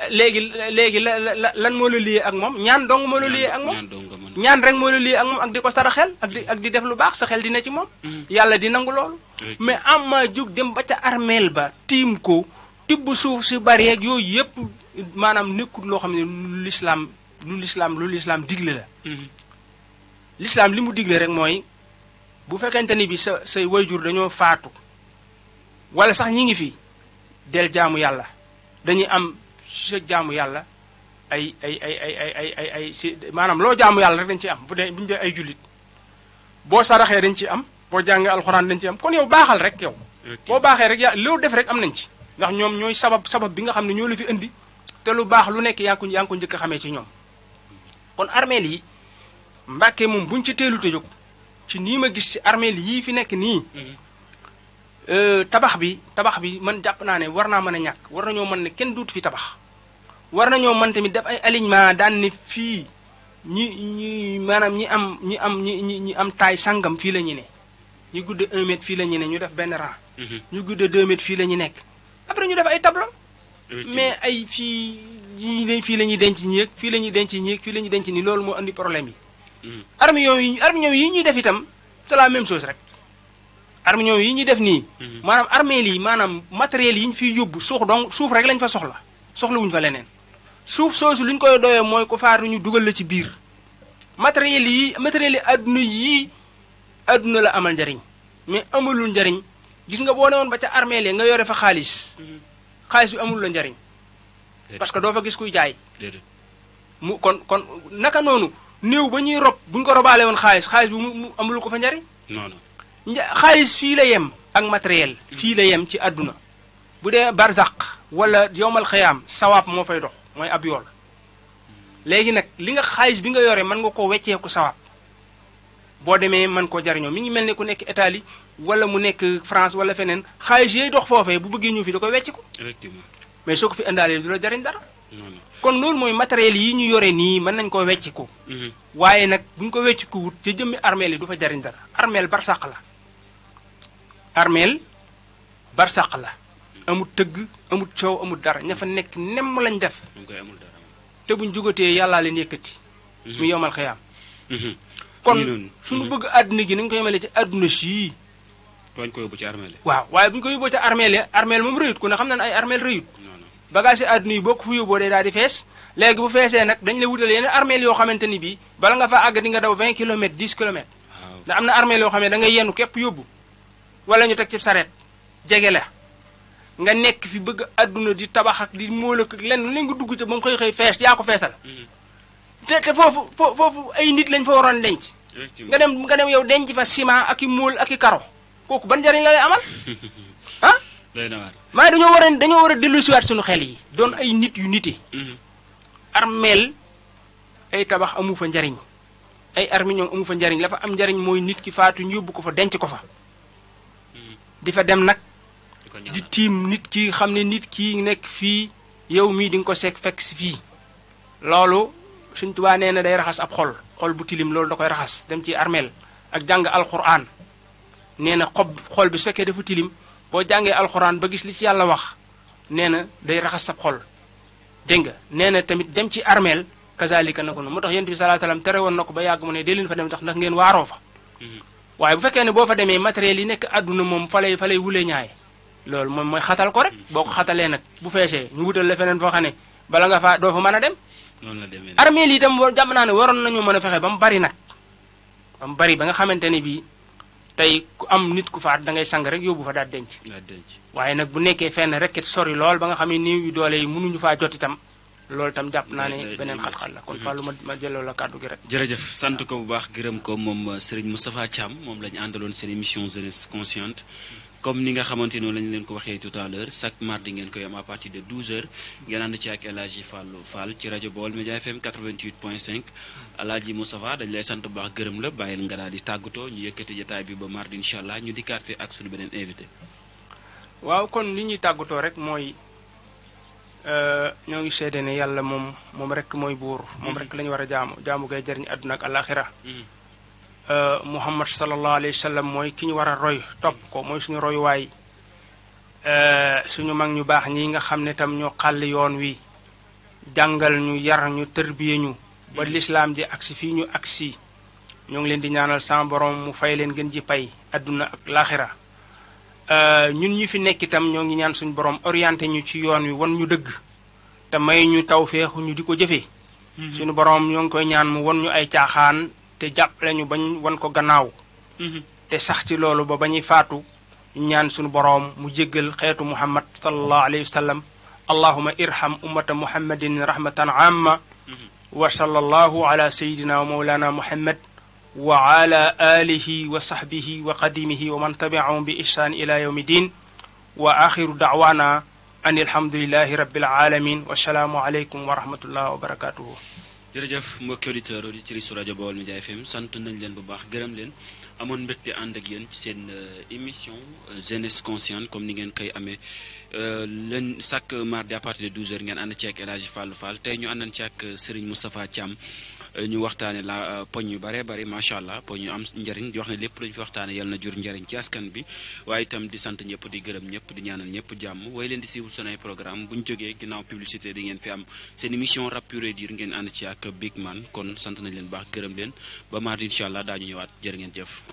léegi lan moo la liyee ak moom ñaan dong moo la liyee ak moom ñaan rek moo la liyee ak moom ak di ko saraxel ak di def lu baax sa xel dina ci moom yàlla di nangu loolu mais am ma jóg dem ba ca armeel ba tiim ko tibb suuf si bari ak yooyu yëpp maanaam nekkul loo xam ne lu lislaam digle la lislaam li mu digle rek mooy bu fekkente ni bi say wayjur dañoo faatu wala sax ñi ngi fi del jaamu yàlla dañuy am sa jaamu yàlla ay si maanaam loo jaamu yàlla rek dañ ci am bu ñu dee ay jullit boo saraxee dañ ci am boo jàngee alxuraan dañ ci am kon yow baaxal rek yow boo baaxee rek loo def rek am nañ ci ndax ñoom ñooy sabab bi nga xam ne ñoo la fi indi te lu baax lu nekk yaa ngi ko njëkk a xamee ci ñoom kon armeel yi Mbàkke moom buñ ci teelu te jóg ci nii ma gis ci armeel yii fi nekk nii tabax bi man jàpp naa ne war naa mën a ñàkk war nañoo mën ne kenn duut fi tabax war nañoo mën tamit def ay alignement daan ne fii ñi maanaam ñi am taay sangam fii la ñu ne ñu gudde 1 mètre fii la ñu ne ñu def benn rang ñu gudde 2 mètres fii la ñu nekk après ñu def ay tableau mais ay fii la ñuy denc ñi ak fii la ñuy denc ñi ak fii la ñuy denc ni loolu moo andi problème yi armée yi ñuy def itam c'est la même chose rek armée yi ñuy def nii maanaam armée lii maanaam matériel yi ñu fiy yóbbu suuf rek lañ fa soxlawuñu fa leneen suuf soosu lu ñu koy doyee mooy ko faatu ñu dugal la ci biir matériel yi adduna la amal njariñ mais amalul njariñ gis nga boo ne woon ba ca armée li nga yore fa xaalis bi amul la njariñ parce que doo fa gis kuy jaay mu kon naka noonu néew ba ñuy rob bu ñu ko robaale woon xaalis bi mu amul ko fa njariñ xaalis fii la yem ak matériel fii la yem ci àdduna bu dee barzaq wala yowmal xayaam sawaab moo fay dox mooy ab yool léegi nag li nga xaalis bi nga yore mën nga ko wecceeku sawaab boo demee mën koo jariñoo mi ngi mel ne ku nekk Italie wala mu nekk France wala feneen xaalis yooyu dox foofee bu bëggee ñëw fi da koy wecc ko mais soo ko fi indaalee du la jariñ dara kon loolu mooy matériel yi ñu yore nii mën nañ koo wecc ko waaye nag bu ñu ko wecc ko wut ca jëmmi armeel yi du fa jariñ dara armeel barsàq la amul tëgg amul coow amul dara ña fa nekk nemm lañ def te buñ jugatee yàllaa leen yëkkati mu yomal xëyaam kon suñu bëgg àdduna gi nañ ko yemale ci àdduna sii tooñ ko yóbbu ci armeel waaw waaye bu ñu ko yóbboo ci armeel moom rëyut ku ne xam na ne ay armeel rëyut bagage yi àdduna yi boo ko fu yóbboo dee daal di fees léegi bu feesee nag dañ la wutal yeneen armeel yoo xamante ni bii bala nga fa àgg di nga daw 20 kilomètres 10 kilomètres ndax am na armeel yoo xam ne da ngay yenu képp yóbbu wala ñu teg ci sareet jege la nga nekk fi bëgg àdduna di tabax ak di móol ak lenn li nga dugg ca ba mu xëy fees yaa ko feesal te foofu ay nit lañ fa waroon denc nga dem yow denc fa ciment ak i móol ak i karo kooku ban njariñ la lay amal ah maa dañoo war a dellusiwaat suñu xel yi doon ay nit yu nite armeel ay tabax amu fa njariñ ay arminion amu fa njariñ la fa am njariñ mooy nit ki faatu ñu yóbbu ko fa denc ko fa di fa dem nag di tiim nit ki xam ne nit ki nekk fii yow mii di nga ko fekk si fii loolu Sëñ Tuubaa nee na day raxas ab xol bu tilim loolu da koy raxas dem ci armeel ak jàng alxuraan nee na xol bi su fekkee dafa tilim boo jàngee alxuraan ba gis li ci yàlla wax nee na day raxas sab xol dégg nga nee na tamit dem ci armeel kazalika na ko noonu moo tax yonent bi sallallahu alayhi wasallam tere woon na ko ba yàgg mu ne dee leen fa dem tax ndax ngeen waaroo fa waaye bu fekkee ne boo fa demee matériel yi nekk àdduna moom fa lay wulee ñaaye loolu moom mooy xatal ko rek boo ko xatalee nag bu feesee ñu wutal la feneen foo xam ne bala nga faa doo fa mën a dem armeel yi itam jàpp naa ne waroon nañu mën a fexe ba mu bari nag ba mu bari ba nga xamante ne bii tey ku am nit ku faat da ngay sang rek yóbbu fa daal denc waaye nag bu nekkee fenn rek it sori lool ba nga xam ne néew yu doole yi mënuñu faa jot itam loolu itam jàpp naa ne beneen xat-xat la kon Fallou ma jëloo la kàddu gi rek jërëjëf sant ko bu baax gërëm ko moom Serigne Moustapha Thiam moom la ñu àndaloon seen émission jeunesse consciente comme ni nga xamante noonu lañu leen ko waxee tout à l'heure chaque mardi ngeen koy am à partir de 12h ngeen ànd ci ak El Hadji Fallou Fall ci rajo Baol Média FM 88.5 El Hadji Moustapha dañu lay sant bu baax gërëm la bàyyil nga daal di tàggatoo ñu yëkkati jotaay bi ba mardi incha allah ñu dikkaat fi ak suñu beneen invité. waaw kon li ñuy tàggatoo rek mooy ñoo ngi seede ne yàlla moom rek mooy buur moom rek la ñu war a jaamu gay jariñ àdduna ak àllaaxira Muhammad sallallahu alayhi wa sallam mooy ki ñu war a roy topp ko mooy suñu royuwaay suñu mag ñu baax ñi nga xam ne tam ñoo xàll yoon wi jàngal ñu yar ñu tërbiye ñu ba lislaam di agsi fii ñu agsi ñoo ngi leen di ñaanal sama borom mu fay leen gën ji pay adduna ak laaxira ñun ñu fi nekk itam ñoo ngi ñaan suñu borom orienté ñu ci yoon wi wan ñu dëgg te may ñu tawfeexu ñu di ko jëfee suñu borom ñoo ngi koy ñaan mu wan ñu ay caaxaan te jàppale ñu bañ wan ko gannaaw te sax ci loolu ba bañuy faatu ñu ñaan suñu borom mu jéggal xeetu muhammad sallallahu alayhi wa sallam allahuma irham ummata muhammadin rahmatan amma wa sallallahu ala sayidina wa mawlana muhammad wa ala alihi wa sahbihi wa qadimihi wa man tabi'ahum bi ihsan ila yawmi din wa akhiru da'wana an alhamdulillahi rabbil alamin wa salaamu alaykum wa rahmatullahi wa barakatuhu. jërëjëf mbokki auditeur auditrice su rajo Baol Média FM sant nañ leen bu baax gërëm leen amoon mbégte ànd ak yéen ci seen émission jeunesse consciente comme ni ngeen koy amee leen chaque mardi à partir de 12h ngeen ànd ci ak El Hadji Fallou Fall tey ñu àndan ci ak Serigne Moustapha Thiam ñu waxtaane la poñ yu bare bari macha allah poñ yu am njariñ di wax ne lépp lañu fi waxtaane yàlla na jur njariñ ci askan bi waaye itam di sant ñëpp di gërëm ñëpp di ñaanal ñëpp jàmm way leen di siiwul sonay programme bu ñu jógee ginnaaw publicité di ngeen fi am seen émission rap pur et dur ngeen ànd ci ak Big Man kon sant nañ leen baax gërëm leen ba mardi incha allah daañu ñëwaat jërë ngeen jëf.